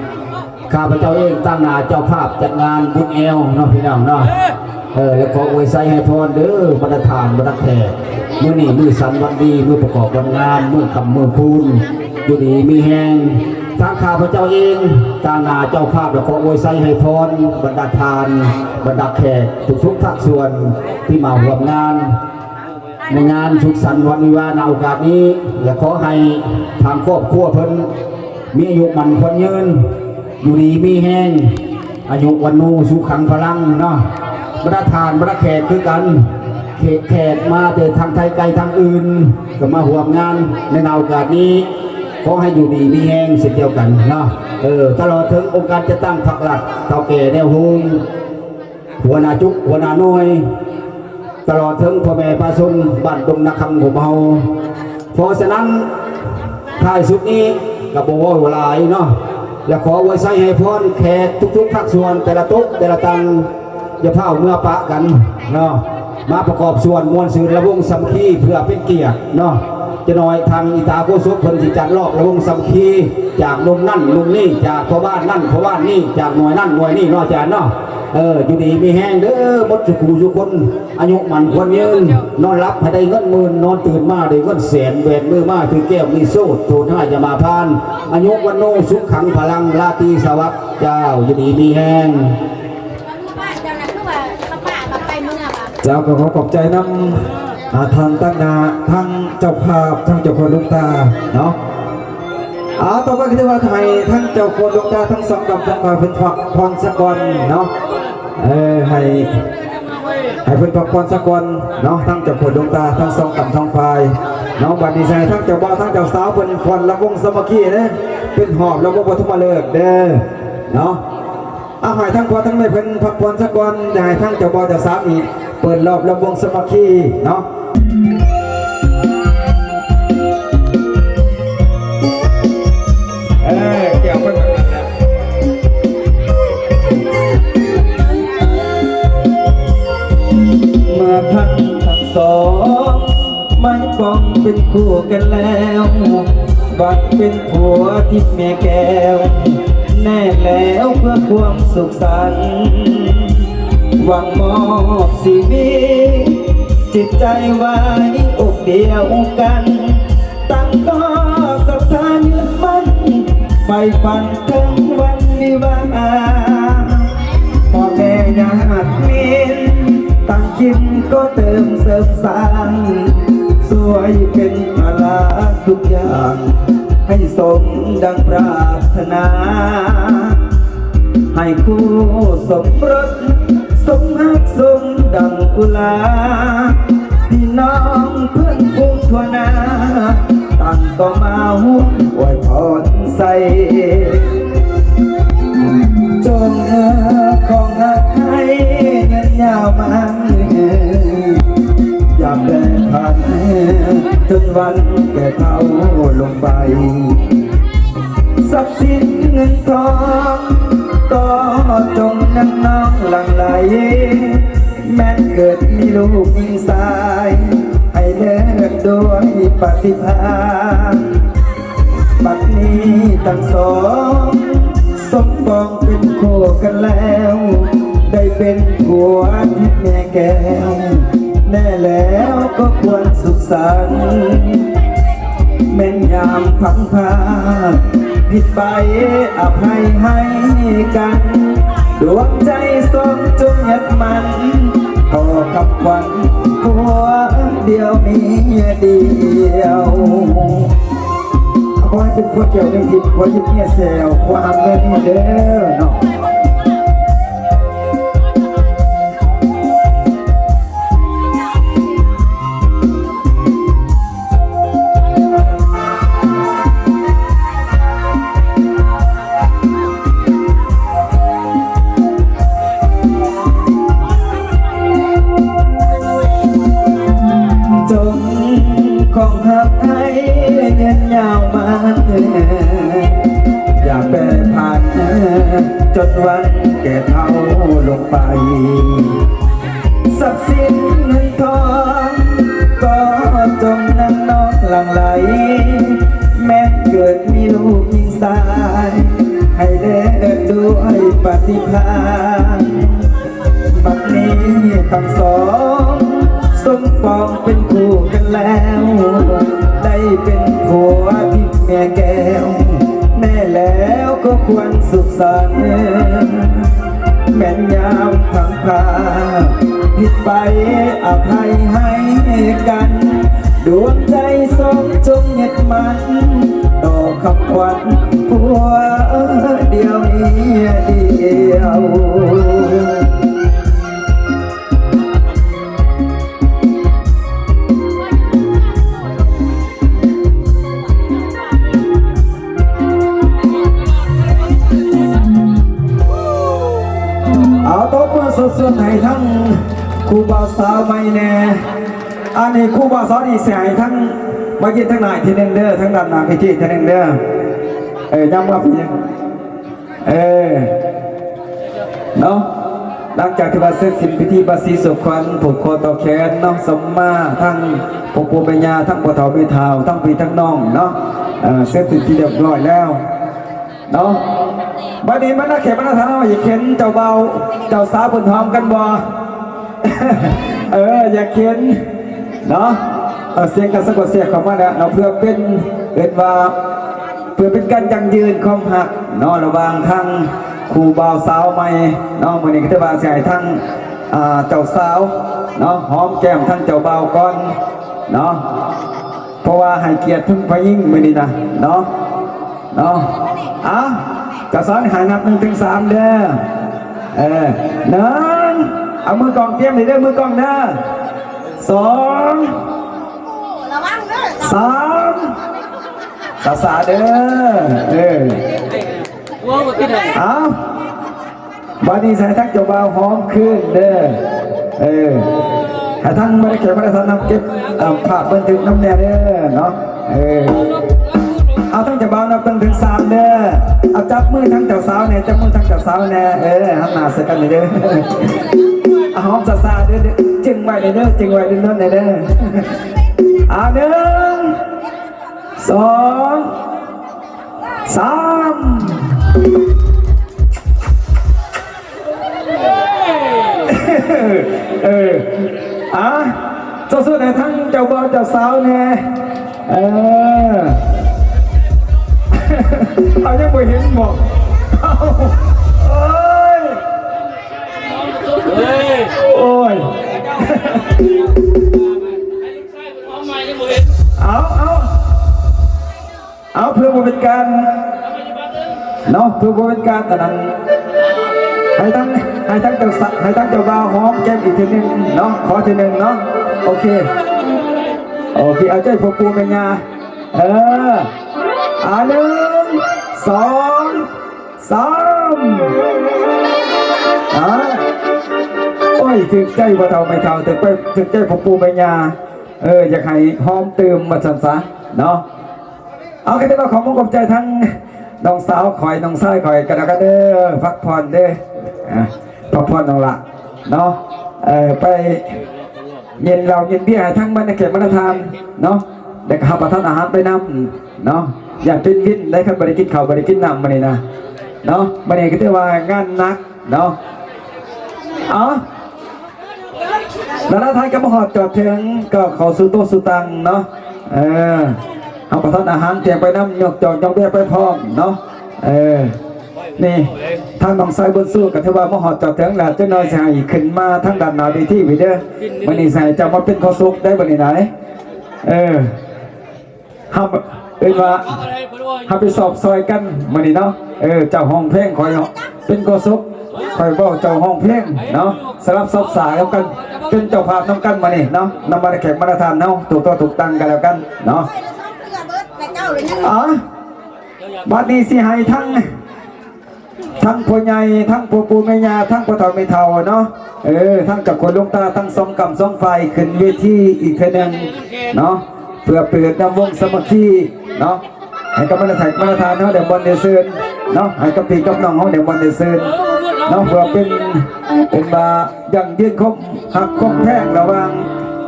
ຂ້າພະເຈົ້າເອງຕາງໜ້າເຈົ້າພາບຈັດງານບຸນແອວເນາະ ພີ່ນ້ອງເນາະ. ເອີ ແລະ ຂໍອວຍໄຊໃຫ້ພອນເດີ ບັນດາທ່ານ ບັນດາແຂກ ມື້ນີ້ມື້ສັນວັນດີ ມື້ປະກອບວັນງາມ ມື້ຄ່ຳມື້ຄູນ ຢູ່ດີມີແຮງ. ທາງຂ້າພະເຈົ້າເອງຕາງໜ້າເຈົ້າພາບ ແລະ ຂໍອວຍໄຊໃຫ້ພອນ ບັນດາທ່ານ ບັນດາແຂກ ທຸກໆພາກສ່ວນທີ່ມາຮ່ວມງານ ໃນງານສຸກສັນວັນວິວານະໂອກາດນີ້ ແລະ ຂໍໃຫ້ທາງຄອບຄົວເພິ່ນມີອາຍຸໝັ້ນຂວັນຍືນ ຢູ່ດີມີແຮງ ອາຍຸວັນໂນສຸຂັງພະລັງເນາະ ບັນດາທ່ານ ບັນດາແຂກຄືກັນ ແຂກ ແຂກມາແຕ່ທາງໄທໄກທາງອື່ນ ກໍມາຮ່ວມງານໃນໂອກາດນີ້ ຂໍໃຫ້ຢູ່ດີມີແຮງເຊັ່ນດຽວກັນເນາະ ເອີ ຕະຫຼອດເຖິງອົງການຈັດຕັ້ງພັກລັດ ເຖົ້າແກ່ແນວໂຮງ ຫົວໜ້າຈຸກ ຫົວໜ້າໜ່ວຍ ຕະຫຼອດເຖິງພໍ່ແມ່ປະຊາຊົນບ້ານດົງນາຄຳຂອງເຮົາ. ເພາະສະນັ້ນ ທ້າຍສຸດນີ້ກໍບໍ່ເວົ້າຫຼາຍເນາະ ແລະ ຂໍອວຍໄຊໃຫ້ພອນແຂກທຸກໆພາກສ່ວນ ແຕ່ລະໂຕະແຕ່ລະຕັ່ງ ຢ່າຟ້າວເມືອປະກັນເນາະ ມາປະກອບສ່ວນມ່ວນຊື່ນລະວົງສາມັກຄີ ເພື່ອເປັນກຽດເນາະ. ຈະໜ້ອຍທາງອີຕາໂຄສົກເພິ່ນຊິຈັດລອບລະວົງສາມັກຄີ ຈາກໜຸ່ມນັ້ນໜຸ່ມນີ້ ຈາກພໍ່ບ້ານນັ້ນພໍ່ບ້ານນີ້ ຈາກໜ່ວຍນັ້ນໜ່ວຍນີ້ເນາະ ອາຈານເນາະ. ເອີ ຢູ່ດີມີແຮງເດີ ໝົດສູ່ຜູ້ສູ່ຄົນ ອາຍຸໝັ້ນຂວັນຍືນ ນອນຫຼັບໃຫ້ໄດ້ເງິນໝື່ນ ນອນຕື່ນມາໄດ້ເງິນແສນ ແບມືມາຖືກແກ້ວມີໂຊດ ໂທດຮ້າຍຢ່າມາຜ່ານ ອາຍຸວັນໂນສຸຂັງພະລັງ ລາຕີສະຫວັດ ເຈົ້າ ຢູ່ດີມີແຮງ. ເຈົ້າ ກໍຂໍຂອບໃຈນຳ ອ່າ ທ່ານຕາງໜ້າ ທັງເຈົ້າພາບ ທັງເຈົ້າໂຄດດົງຕາເນາະ. ອ່າ ຕໍ່ໄປກໍຖືວ່າໃຫ້ທັງເຈົ້າໂຄດດົງຕາທັງສອງກຳສອງຝ່າຍເພິ່ນພັກຜ່ອນສາກ່ອນເນາະ ເອີ ໃຫ້ ໃຫ້ເພິ່ນພັກຜ່ອນສາກ່ອນເນາະ ທັງເຈົ້າໂຄດດົງຕາທັງສອງກຳສອງຝ່າຍເນາະ. ບັດນີ້ຊິໃຫ້ທັງເຈົ້າບ່າວທັງເຈົ້າສາວເພິ່ນຟ້ອນລຳວົງສາມັກຄີເດ້ ເປັນຮອບລຳວົງປະຖົມມະເລີກເດີເນາະ. ເອົາ ໃຫ້ທັງພໍ່ທັງແມ່ເພິ່ນພັກຜ່ອນສາກ່ອນ ຢ່າໃຫ້ທັງເຈົ້າບ່າວເຈົ້າສາວນີ້ເປີດຮອບລຳວົງສາມັກຄີເນາະ. ເອີ ແກ້ວເພິ່ນແບບນັ້ນແຫຼະ ເມື່ອທັງທັງສອງ ໝາຍປອງເປັນຄູ່ກັນແລ້ວ ຫວັງເປັນຜົວທິບແມ່ແກ້ວ ແນ່ແລ້ວເພື່ອຄວາມສຸກສັນ ຫວັງມອບຊີວິດ ຈິດໃຈໄວ້ອົກດຽວກັນ ຕັ້ງກໍສັດທາຍຶດໝັ້ນ ໃຝ່ຝັນເຖິງວັນວິວາ ພໍ່ແມ່ຍາດມິດ ຕ່າງຄິດກໍເຕີມເສີມສ້າງ ຊ່ວຍເປັນພາລະທຸກຢ່າງ ໃຫ້ສົມດັ່ງປາດຖະໜາ ໃຫ້ຄູ່ສົມລົດ ສົມຮັກສົມດັ່ງກຸລາ ພີ່ນ້ອງເພື່ອນຝູງທົ່ວໜ້າ ຕ່າງກໍມາຮ່ວມອວຍພອນໃສ່ ຈົ່ງເອີຂອງຮັກໃຫ້ຍືນຍາວມານ ຢ່າແປຜັນຈົນວັນແກ່ເຖົ້າລົງໄປ ຊັບສິນເງິນທອງກໍຈົ່ງນຳນ້ອງຫຼັ່ງໄຫຼ ແມ່ນເກີດມີລູກຍິງຊາຍ ໃຫ້ເລີດດ້ວຍປະຕິພານ ບັດນີ້ທັງສອງ ສົມປອງເປັນຄູ່ກັນແລ້ວ ໄດ້ເປັນຜົວທິບແມ່ແກ້ວ ແນ່ແລ້ວກໍຄວນສຸກສັນ ແມ່ນຍາມພັງພາ ຜິດໄປອະໄພໃຫ້ກັນ ດວງໃຈສອງຈົ່ງຍຶດໝັ້ນ ຕໍ່ຄຳຂວັນຜົວດຽວເມຍດຽວ ຂໍໃຫ້ເປັນຜົວແກ້ວເມຍທິບ ຜົວທິບເມຍແຊວ ຜົວຮັກເມຍນີ້ເດີເນາະ. ຈົ່ງຄອງຮັກໃຫ້ຍືນຍາວມານ ຢ່າແປຜັນຈົນວັນແກ່ເຖົ້າລົງໄປ ຊັບສິນເງິນທອງ ກໍຈົ່ງນຳນ້ອງຫຼັ່ງໄຫຼ ແມ່ນເກີດມີລູກຍິງຊາຍ ໃຫ້ເລີດດ້ວຍປະຕິພານ ບັດນີ້ທັງສອງ ສົມປອງເປັນຄູ່ກັນແລ້ວ ໄດ້ເປັນຜົວທິບແມ່ແກ້ວ ແນ່ແລ້ວກໍຄວນສຸກສັນ ແມ່ນຍາມພັງພາ ຜິດໄປອະໄພໃຫ້ກັນ ດວງໃຈສອງຈົ່ງຍຶດໝັ້ນ ຕໍ່ຄຳຂວັນຜົວດຽວເມຍດຽວ. ເອົາ ຕົບມືສົດໆ ໃຫ້ທັງຄູ່ບ່າວສາວໃໝ່ແດ່. ອັນນີ້ຄູ່ບ່າວສາວນີ້ຊິໃຫ້ທັງ ມາຢືນທາງໜ້າອີກເທື່ອໜຶ່ງເດີ ທາງດ້ານໜ້າເວທີເທື່ອໜຶ່ງເດີ. ເອີ ຢ້ຳມາພີ່ ເອີ ເນາະ ຫຼັງຈາກທີ່ວ່າເສັດສິ້ນພິທີບາສີສູ່ຂວັນ ຜູກຄໍຕໍ່ແຂນເນາະ ສົມມາທັງພໍ່ປູ່ແມ່ຍ່າ ທັງພໍ່ເຖົ້າແມ່ເຖົ້າ ທັງພີ່ທັງນ້ອງເນາະ ເອີ ເສັດສິ້ນທີ່ຮຽບຮ້ອຍແລ້ວເນາະ. ບັດນີ້ບັນດາແຂກບັນດາທ່ານເຮົາ ຢາກເຫັນເຈົ້າບ່າວເຈົ້າສາວເພິ່ນຫອມກັນບໍ່? ເອີ ຢາກເຫັນເນາະ. ເອີ ສຽງກະສັບກະສ່ຽງເຂົ້າມາແລ້ວເນາະ ເພື່ອເປັນ ເອີ້ນວ່າ ເພື່ອເປັນການຢັ້ງຢືນຄວາມຮັກເນາະ ລະຫວ່າງທັງຄູ່ບ່າວສາວໃໝ່ເນາະ. ມື້ນີ້ກໍຖືວ່າຊິໃຫ້ທັງ ອ່າ ເຈົ້າສາວເນາະ ຫອມແກ້ມທັງເຈົ້າບ່າວກ່ອນເນາະ ເພາະວ່າໃຫ້ກຽດເພິ່ນຜູ້ຍິງມື້ນີ້ນະເນາະ ເນາະ. ເອົາ ເຈົ້າສາວໃຫ້ນັບໜຶ່ງເຖິງສາມເດີ. ເອີ ໜຶ່ງ ເອົາມືກ້ອງຕຽມນີ້ເດີ ມືກ້ອງເດີ. ສອງ ສາມ ຊ້າໆເດີ. ເອີ ເອົາ ບາດນີ້ໃຫ້ທັງເຈົ້າບ່າວຫອມຄືນເດີ. ເອີ ໃຫ້ທັງບັນດາແຂກບັນດາທ່ານນຳເກັບ ເອີ ພາບບັນທຶກນຳແດ່ເດີເນາະ. ເອີ ເອົາ ທັງເຈົ້າບ່າວນັບໜຶ່ງເຖິງສາມເດີ. ເອົາ ຈັບມືທັງເຈົ້າສາວແດ່ ຈັບມືທັງເຈົ້າສາວແດ່. ເອີ ຫັນໜ້າໃສ່ກັນເດີ. ເອົາ ຫອມຊ້າໆເດີ ເອີ ຈຶ່ງໄວ້ເດີ ຈຶ່ງໄວ້ດົນໆເດີ. ເອົາ ໜຶ່ງ ສອງ ສາມ ເອີ ອ່າ ເຈົ້າສາວໃຫ້ທັງເຈົ້າບ່າວເຈົ້າສາວແດ່. ເອີ ເອົາ ຍັງບໍ່ເຫັນບໍ? ເອົາ ໂອ້ຍ ໂອ້ຍ ເອົາ ເອົາ ເອົາ ເພື່ອບໍ່ເປັນການເນາະ ເພື່ອບໍ່ເປັນການອັນນັ້ນ ໃຫ້ທັງ ໃຫ້ທັງເຈົ້າສາ ໃຫ້ທັງເຈົ້າບ່າວຫອມແກ້ມອີກເທື່ອໜຶ່ງເນາະ ຂໍເທື່ອໜຶ່ງເນາະ. ໂອເຄ ໂອເຄ ເອົາໃຈພໍ່ປູ່ແມ່ຍ່າ. ເອີ ອ່າ ໜຶ່ງ ສອງ ສາມ ອ່າ ໂອ້ຍ ຖືກໃຈພໍ່ເຖົ້າແມ່ເຖົ້າ ຖືກໄປ ຖືກໃຈພໍ່ປູ່ແມ່ຍ່າ. ເອີ ຢາກໃຫ້ຫອມຕື່ມວ່າຊັ້ນຊະເນາະ. ເອົາ ກໍຖືວ່າຂອບມຸກຂອບໃຈທັງນ້ອງສາວຂ້ອຍ ນ້ອງຊາຍຂ້ອຍກັນແລ້ວກັນເດີ ພັກຜ່ອນເດີ ອ່າ ພັກຜ່ອນນ້ອງຫຼ້າເນາະ. ເອີ ໄປເຢັນເຫຼົ້າເຢັນເບຍໃຫ້ທັງບັນດາແຂກບັນດາທ່ານເນາະ ແລ້ວກໍຮັບປະທານອາຫານໄປນຳເນາະ. ຢ່າເປັນວິນໄດ້ ຄັນບໍ່ໄດ້ກິນເຂົ້າບໍ່ໄດ້ກິນນ້ຳມື້ນີ້ນະເນາະ. ມື້ນີ້ກໍຖືວ່າງານໜັກ ເນາະ. ເອົາ ແລ້ວທ່ານກໍມາຮອດຈອດເຖິງ ກໍເຂົ້າສູ່ໂຕະສູ່ຕັ່ງເນາະ. ເອີ ເຮົາປະທານອາຫານຕຽມໄປນຳ ຍົກຈອກຍົກເບຍໄປພ້ອມເນາະ. ເອີ ນີ້ ທາງນ້ອງຊາຍບຸນຊູກໍຖືວ່າມາຮອດຈອດເຖິງແລ້ວ ຈັກໜ່ອຍຊິໃຫ້ຂຶ້ນມາທາງດ້ານໜ້າເວທີພີ້ເດີ. ມື້ນີ້ຊິໃຫ້ເຈົ້າມາເປັນໂຄສົກໄດ້ບັດນີ້ນາຍ ເອີ. ເຮົາເອີ້ນວ່າຮັບຜິດຊອບຊ່ອຍກັນມື້ນີ້ເນາະ. ເອີ ເຈົ້າຮ້ອງເພງ ຂ້ອຍເປັນໂຄສົກ ຂ້ອຍເວົ້າ ເຈົ້າຮ້ອງເພງເນາະ. ສະຫຼັບສັບສານຳກັນ ເປັນເຈົ້າພາບນຳກັນມື້ນີ້ເນາະ ນຳບັນດາແຂກບັນດາທ່ານເຮົາ ຖືກໂຕະຖືກຕັ່ງກັນແລ້ວກັນເນາະ. ອ່າ ບັດນີ້ຊິໃຫ້ທັງ ທັງພໍ່ໃຫຍ່ ທັງພໍ່ປູ່ແມ່ຍ່າ ທັງພໍ່ເຖົ້າແມ່ເຖົ້າເນາະ ເອີ ທັງເຈົ້າໂຄດຫຼວງຕາ ທັງສອງກ້ຳສອງຝ່າຍ ຂຶ້ນເວທີອີກເທື່ອໜຶ່ງເນາະ ເພື່ອເປີດນຳວົງສາມັກຄີເນາະ ໃຫ້ກັບບັນດາແຂກບັນດາທ່ານເຮົາໄດ້ມ່ວນໄດ້ຊື່ນເນາະ ໃຫ້ກັບພີ່ກັບນ້ອງເຮົາໄດ້ມ່ວນໄດ້ຊື່ນເນາະ ເພື່ອເປັນ ເປັນວ່າ ຢັ້ງຢືນຄວາມຮັກຄວາມແພງລະຫວ່າງ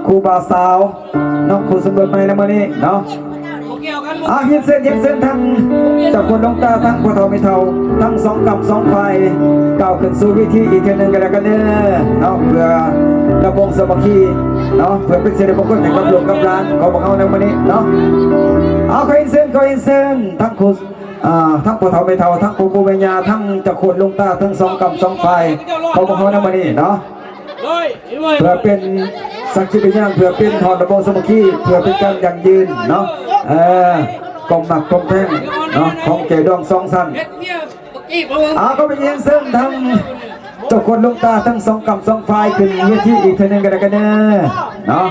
ຄູ່ບ່າວສາວເນາະ ຄູ່ສົມລົດໃໝ່ໃນມື້ນີ້ເນາະ. ອ່າ ຮຽນເຊີນ ຮຽນເຊີນທັງເຈົ້າໂຄດຫຼວງຕາ ທັງພໍ່ເຖົ້າແມ່ເຖົ້າ ທັງສອງກ້ຳສອງຝ່າຍ ກ້າວຂຶ້ນສູ່ເວທີອີກເທື່ອໜຶ່ງກໍແລ້ວກັນເດີເນາະ ເພື່ອລຳວົງສາມັກຄີເນາະ ເພື່ອເປັນສິລິມຸງຄຸນໃຫ້ກັບລູກກັບຫຼານຂອງພວກເຮົາໃນມື້ນີ້ເນາະ. ເອົາ ຂໍຮຽນເຊີນ ຂໍຮຽນເຊີນທັງຄູ່ ອ່າ ທັງພໍ່ເຖົ້າແມ່ເຖົ້າ ທັງພໍ່ປູ່ແມ່ຍ່າ ທັງເຈົ້າໂຄດຫຼວງຕາ ທັງສອງກ້ຳສອງຝ່າຍຂອງພວກເຮົາໃນມື້ນີ້ເນາະ ເພື່ອເປັນ ສັກຂີພະຍານ ເພື່ອເປັນຮອດລະບົງສາມັກຄີ ເພື່ອເປັນການຢັ້ງຢືນເນາະ ເອີ ຄວາມຮັກຄວາມແພງເນາະ ຂອງແກ້ວດອງສອງຊັ້ນ. ອາ ກໍໄປຮຽນເຊີນທາງເຈົ້າໂຄດຫຼວງຕາທັງສອງກ້ຳສອງຝ່າຍ ຂຶ້ນເວທີອີກເທື່ອໜຶ່ງກໍແລ້ວກັນເດີເນາະ.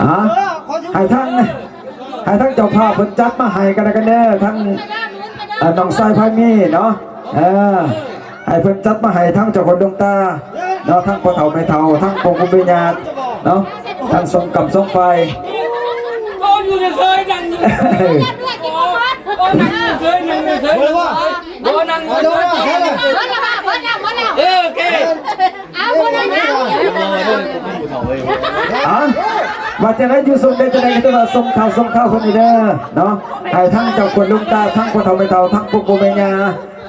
ອາ ໃຫ້ທາງ ໃຫ້ທາງເຈົ້າພາບເພິ່ນຈັດມາໃຫ້ກໍແລ້ວກັນເດີ ທາງ ເອີ ນ້ອງຊາຍພາມີເນາະ ເອີ ໃຫ້ເພິ່ນຈັດມາໃຫ້ທາງເຈົ້າໂຄດຫຼວງຕາເນາະ ທາງພໍ່ເຖົ້າແມ່ເຖົ້າ ທາງປູ່ປູ່ແມ່ຍ່າເນາະ ທັງສອງກ້ຳສອງຝ່າຍ. ບໍ່ ຢູ່ເສີຍໆ ນັ່ງຢູ່ເສີຍໆ ນັ່ງຢູ່ເສີຍໆ ບໍ່ນັ່ງຢູ່ເສີຍໆ. ເອີ ໂອເຄ ເອົາ ບໍ່ໄດ້ນະ ເອົາ ວ່າຈັ່ງໃດ ຢູ່ຊົມໄດ້ຈັ່ງໃດ ກໍຖືວ່າສົ່ງຂ່າວ ສົ່ງຂ່າວເພິ່ນນີ້ເດີເນາະ ໃຫ້ທັງເຈົ້າໂຄດຫຼວງຕາ ທັງພໍ່ເຖົ້າແມ່ເຖົ້າ ທັງປູ່ປູ່ແມ່ຍ່າ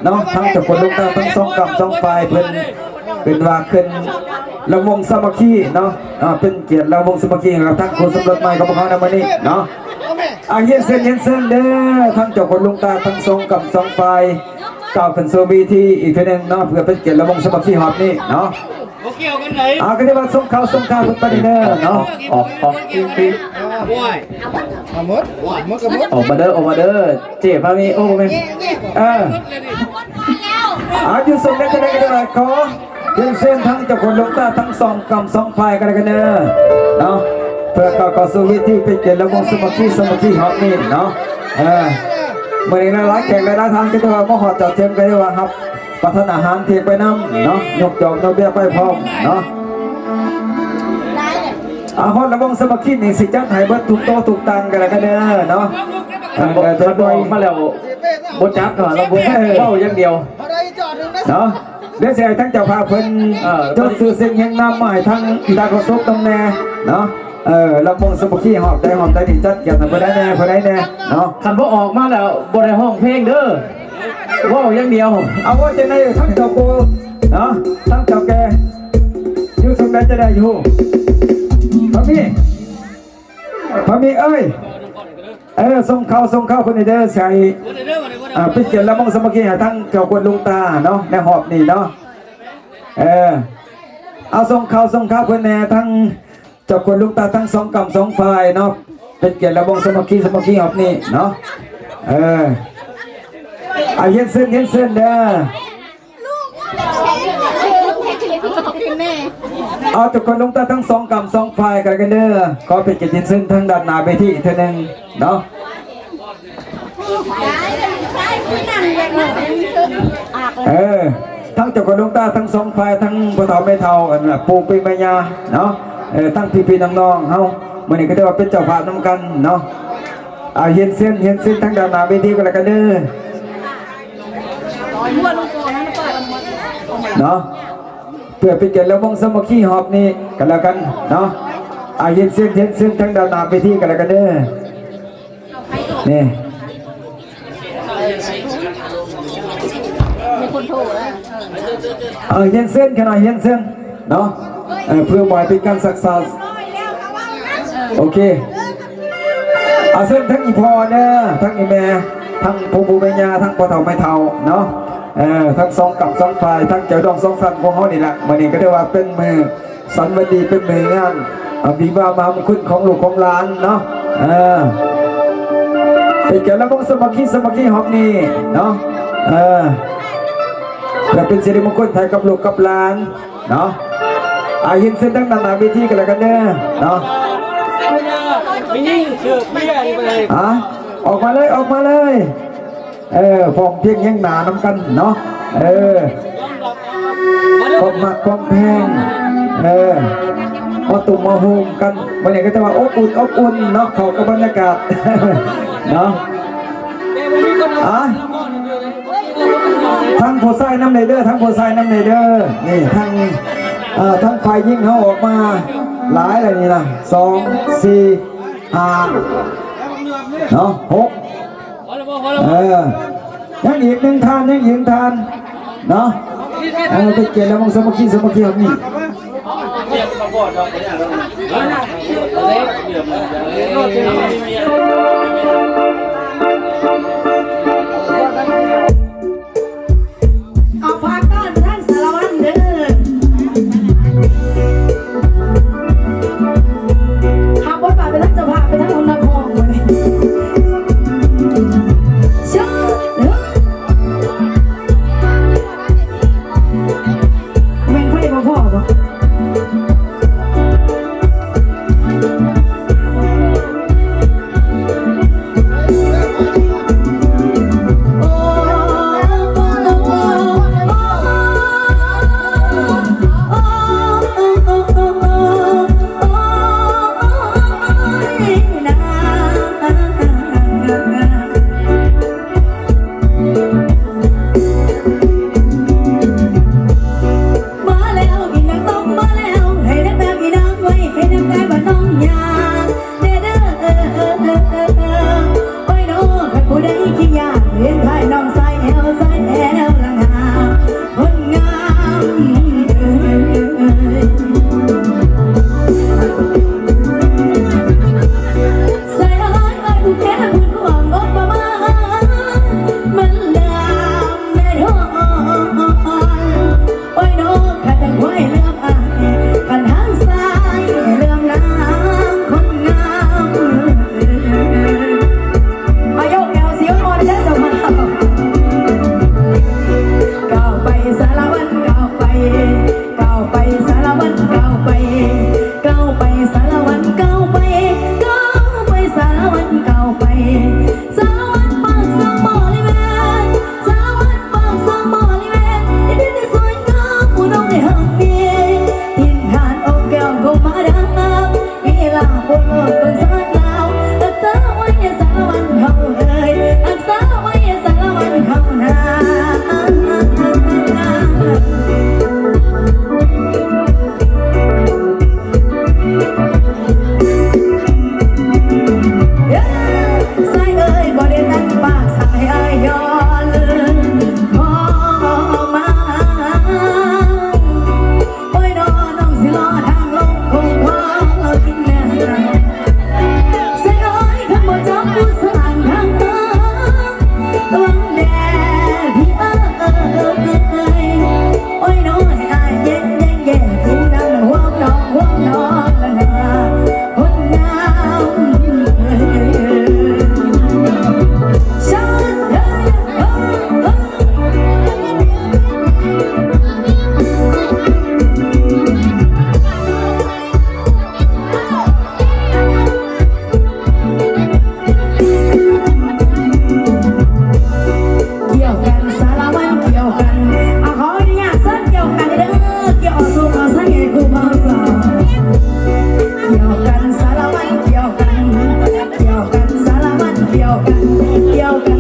ເນາະ ທັງເຈົ້າໂຄດຫຼວງຕາ ທັງສອງກ້ຳສອງຝ່າຍ ເພິ່ນ ເພິ່ນວ່າຂຶ້ນລຳວົງສາມັກຄີເນາະ ເປັນກຽດລຳວົງສາມັກຄີໃຫ້ກັບທາງຄູ່ສົມລົດໃໝ່ຂອງພວກເຮົາໃນມື້ນີ້ເນາະ. ອາ ຮຽນເຊີນ ຮຽນເຊີນເດີ ທັງເຈົ້າໂຄດຫຼວງຕາ ທັງສອງກ້ຳສອງຝ່າຍ ກ້າວຂຶ້ນສູ່ເວທີອີກເທື່ອໜຶ່ງເນາະ ເພື່ອເປັນກຽດລະວົງສາມັກຄີຮອບນີ້ເນາະ. ບໍ່ກ່ຽວກັນໃດ ອາ ກໍຖືວ່າສົ່ງຂ່າວ ສົ່ງຂ່າວເພິ່ນໄປເດີເນາະ. ອອກ ອອກ ອອກ ອອກ ອອກ ອອກ ອອກ ອອກ ອອກມາເດີ ອອກມາເດີ ເຈ້ພາມີ ໂອ້ ບໍ່ແມ່ນ ເອີ ອາ ຢູ່ຊົມໄດ້ຈັ່ງໃດກໍໄດ້ ຂໍຮຽນເຊີນທັງເຈົ້າໂຄດຫຼວງຕາ ທັງສອງກ້ຳສອງຝ່າຍກັນແລ້ວກັນເດີເນາະ ເພື່ອກ້າວເຂົ້າສູ່ເວທີເປັນກຽດລະວົງສາມັກຄີ ສາມັກຄີຮອບນີ້ເນາະ. ເອີ ມື້ນີ້ຫຼາຍໆ ແຂກຫຼາຍໆ ທ່ານກໍຖືວ່າມາຮອດຈອດເຖິງ ກໍຖືວ່າຮັບ ປະທານອາຫານເທກໄປນຳເນາະ ຍົກຈອກຍົກເບຍໄປພ້ອມເນາະ. ອາ ຮອດລະວົງສາມັກຄີນີ້ ຊິຈັດໃຫ້ເບິດທຸກໂຕະທຸກຕັ່ງກັນແລ້ວກັນເດີເນາະ. ຄັນບໍ່ ຄັນບໍ່ອອກມາແລ້ວບໍ່ຈັດເນາະ ລະບົງ ເອີ ເວົ້າຢ່າງດຽວເນາະ. ດຽວຊິໃຫ້ທາງເຈົ້າພາບເພິ່ນ ເອີ ຈົດຊື່ສຽງຮຽງນາມມາໃຫ້ທາງຕາເຂົ້າສຸກນຳແດ່ເນາະ. ເອີ ລຳວົງສາມັກຄີຮອບໃດຮອບໃດນີ້ ຈັດກຽດໃຫ້ຜູ້ໃດແດ່ ຜູ້ໃດແດ່ເນາະ. ຄັນບໍ່ອອກມາແລ້ວບໍ່ໄດ້ຮ້ອງເພງເດີ ເວົ້າຢ່າງດຽວ. ເອົາ ວ່າຈັ່ງໃດ ທາງເຈົ້າໂກເນາະ ທາງເຖົ້າແກ່ ຢູ່ຊົມໄດ້ຈະໄດ້ຢູ່ ພາມີ ພາມີເອີຍ ເອີ ສົ່ງຂ່າວ ສົ່ງຂ່າວເພິ່ນແດ່ເດີ ໃສ່ ອາ ເປັນກຽດລະວົງສາມັກຄີໃຫ້ທາງເຈົ້າໂຄດຫຼວງຕາເນາະ ໃນຮອບນີ້ເນາະ. ເອີ ເອົາ ສົ່ງຂ່າວ ສົ່ງຂ່າວເພິ່ນແດ່ ທາງ ເຈົ້າໂຄດຫຼວງຕາທັງສອງກ້ຳສອງຝ່າຍເນາະ ເປັນກຽດລະວົງສາມັກຄີ ສາມັກຄີຮອບນີ້ເນາະ. ເອີ ອາ ຮຽນເຊີນ ຮຽນເຊີນເດີ ເອົາ ເຈົ້າໂຄດຫຼວງຕາທັງສອງກ້ຳສອງຝ່າຍກັນແລ້ວກັນເດີ ຂໍເປັນກຽດຮຽນເຊີນທາງດ້ານໜ້າເວທີອີກເທື່ອໜຶ່ງເນາະ. ເອີ ທັງເຈົ້າໂຄດຫຼວງຕາທັງສອງຝ່າຍ ທັງພໍ່ເຖົ້າແມ່ເຖົ້າ ອັນນ່າ ປູ່ປີແມ່ຍ່າເນາະ ເອີ ທັງພີ່ໆນ້ອງໆເຮົາ ມື້ນີ້ກໍຖືວ່າເປັນເຈົ້າພາບນຳກັນເນາະ. ອາ ຮຽນເຊີນ ຮຽນເຊີນທາງດ້ານໜ້າເວທີກໍແລ້ວກັນເດີເນາະ ເພື່ອເປັນກຽດລະວົງສາມັກຄີຮອບນີ້ກໍແລ້ວກັນເນາະ. ອາ ຮຽນເຊີນ ຮຽນເຊີນທາງດ້ານໜ້າເວທີກໍແລ້ວກັນເດີ. ນີ້ ມີຄົນໂທແລ້ວ ເອີ ຮຽນເຊີນຂະໜ້ອຍ ຮຽນເຊີນເນາະ ເອີ ເພື່ອບໍ່ໃຫ້ເປັນການຊັກຊ້າ. ໂອເຄ ອາ ເຊີນທັງອີ່ພໍ່ເດີ ທັງອີ່ແມ່ ທັງພໍ່ປູ່ແມ່ຍ່າ ທັງພໍ່ເຖົ້າແມ່ເຖົ້າເນາະ ເອີ ທັງສອງກ້ຳສອງຝ່າຍ ທັງແກ້ວດອງສອງຊັ້ນຂອງເຮົານີ້ແຫຼະ. ມື້ນີ້ກໍຖືວ່າເປັນມື້ ສັນວັນດີ ເປັນມື້ງານ ອາ ວິວາມະຫາມຸງຄຸນຂອງລູກຂອງຫຼານເນາະ ເອີ ເປັນກຽດລະວົງສາມັກຄີ ສາມັກຄີຮອບນີ້ເນາະ ເອີ ເພື່ອເປັນສິລິມົງຄຸນໃຫ້ກັບລູກກັບຫຼານເນາະ. ອາ ຮຽນເຊີນທາງດ້ານໜ້າເວທີກໍແລ້ວກັນເດີເນາະ. ມີຍິງເສືອເປີຍນີ້ໄປເລີຍ ອາ ອອກມາເລີຍ ອອກມາເລີຍ. ເອີ ພ້ອມພຽງຮຽງໜ້ານຳກັນເນາະ ເອີ ຄວາມຮັກຄວາມແພງ ເອີ ມາຕຸ້ມມາໂຮມກັນ ມື້ນີ້ກໍຈະວ່າອົບອຸ່ນ ອົບອຸ່ນເນາະ ເຂົ້າກັບບັນຍາກາດເນາະ. ອາ ທັງຜູ້ຊາຍນຳແດ່ເດີ ທັງຜູ້ຊາຍນຳແດ່ເດີ ນີ້ ທັງ ເອີ ທັງຝ່າຍຍິງເຮົາອອກມາຫຼາຍແລ້ວນີ້ນະ ສອງ ສີ່ ຫ້າ ເນາະ ຫົກ ເອີ ຍັງອີກໜຶ່ງທ່ານ ຍັງອີກທ່ານເນາະ ເອີ ເປັນກຽດລະວົງສາມັກຄີ ສາມັກຄີຮອບນີ້. ຂອບພະຄຸນທ່ານສາລະວັນເດີ. ວັນເກົ່າໄປ ສາລະວັນປາກຊ່ອງບໍລິເວນ ສາລະວັນປາກຊ່ອງບໍລິເວນ ດິນແດນທີ່ສວຍງາມ ອຸດົມດ້ວຍຮັກມີ ຖິ່ນຖານອົບແກ້ວກົມມະດາ ວິລະບຸລຸດຂອງຊາດລາວ ຮັກສາໄວ້ສາລະວັນເຮົາເອີຍ ຮັກສາໄວ້ສາລະວັນເຮົານາ. ຊາຍເອີຍ ບໍ່ໄດ້ຕັ້ງປາກ ສາຍອ້າຍຍ້ອນຂໍມາ ໂອ້ຍ ນ້ອງ ນ້ອງຊິລໍທາງລົງຄົງຂໍກິນນາ ຊາຍເອີຍ ຄັນບໍ່ຈັບຜູ້ສ້າງທາງເດີນ ລະວັງແດ່ພີ່ເອີຍ ໂອ້ຍ ນ້ອງ ໃຫ້ອ້າຍແຍ່ງແຍ່ງແຍ່ງກິນນຳ ຫ່ວງນ້ອງ ຫ່ວງນ້ອງນາ ຄົນງາມເອີຍ ຊາດເອີຍ ເອີຍ ເອີຍ ກ່ຽວກັນ ສາລະວັນກ່ຽວກັນ ອາ ຂໍອະນຸຍາດເຊີນກ່ຽວກັນເດີ ກ່ຽວເອົາສຸກເອົາໄຊໃຫ້ຄູ່ບ່າວສາວ ກ່ຽວກັນ ສາລະວັນກ່ຽວກັນ ກ່ຽວກັນ ສາລະວັນກ່ຽວກັນ ກ່ຽວກັນ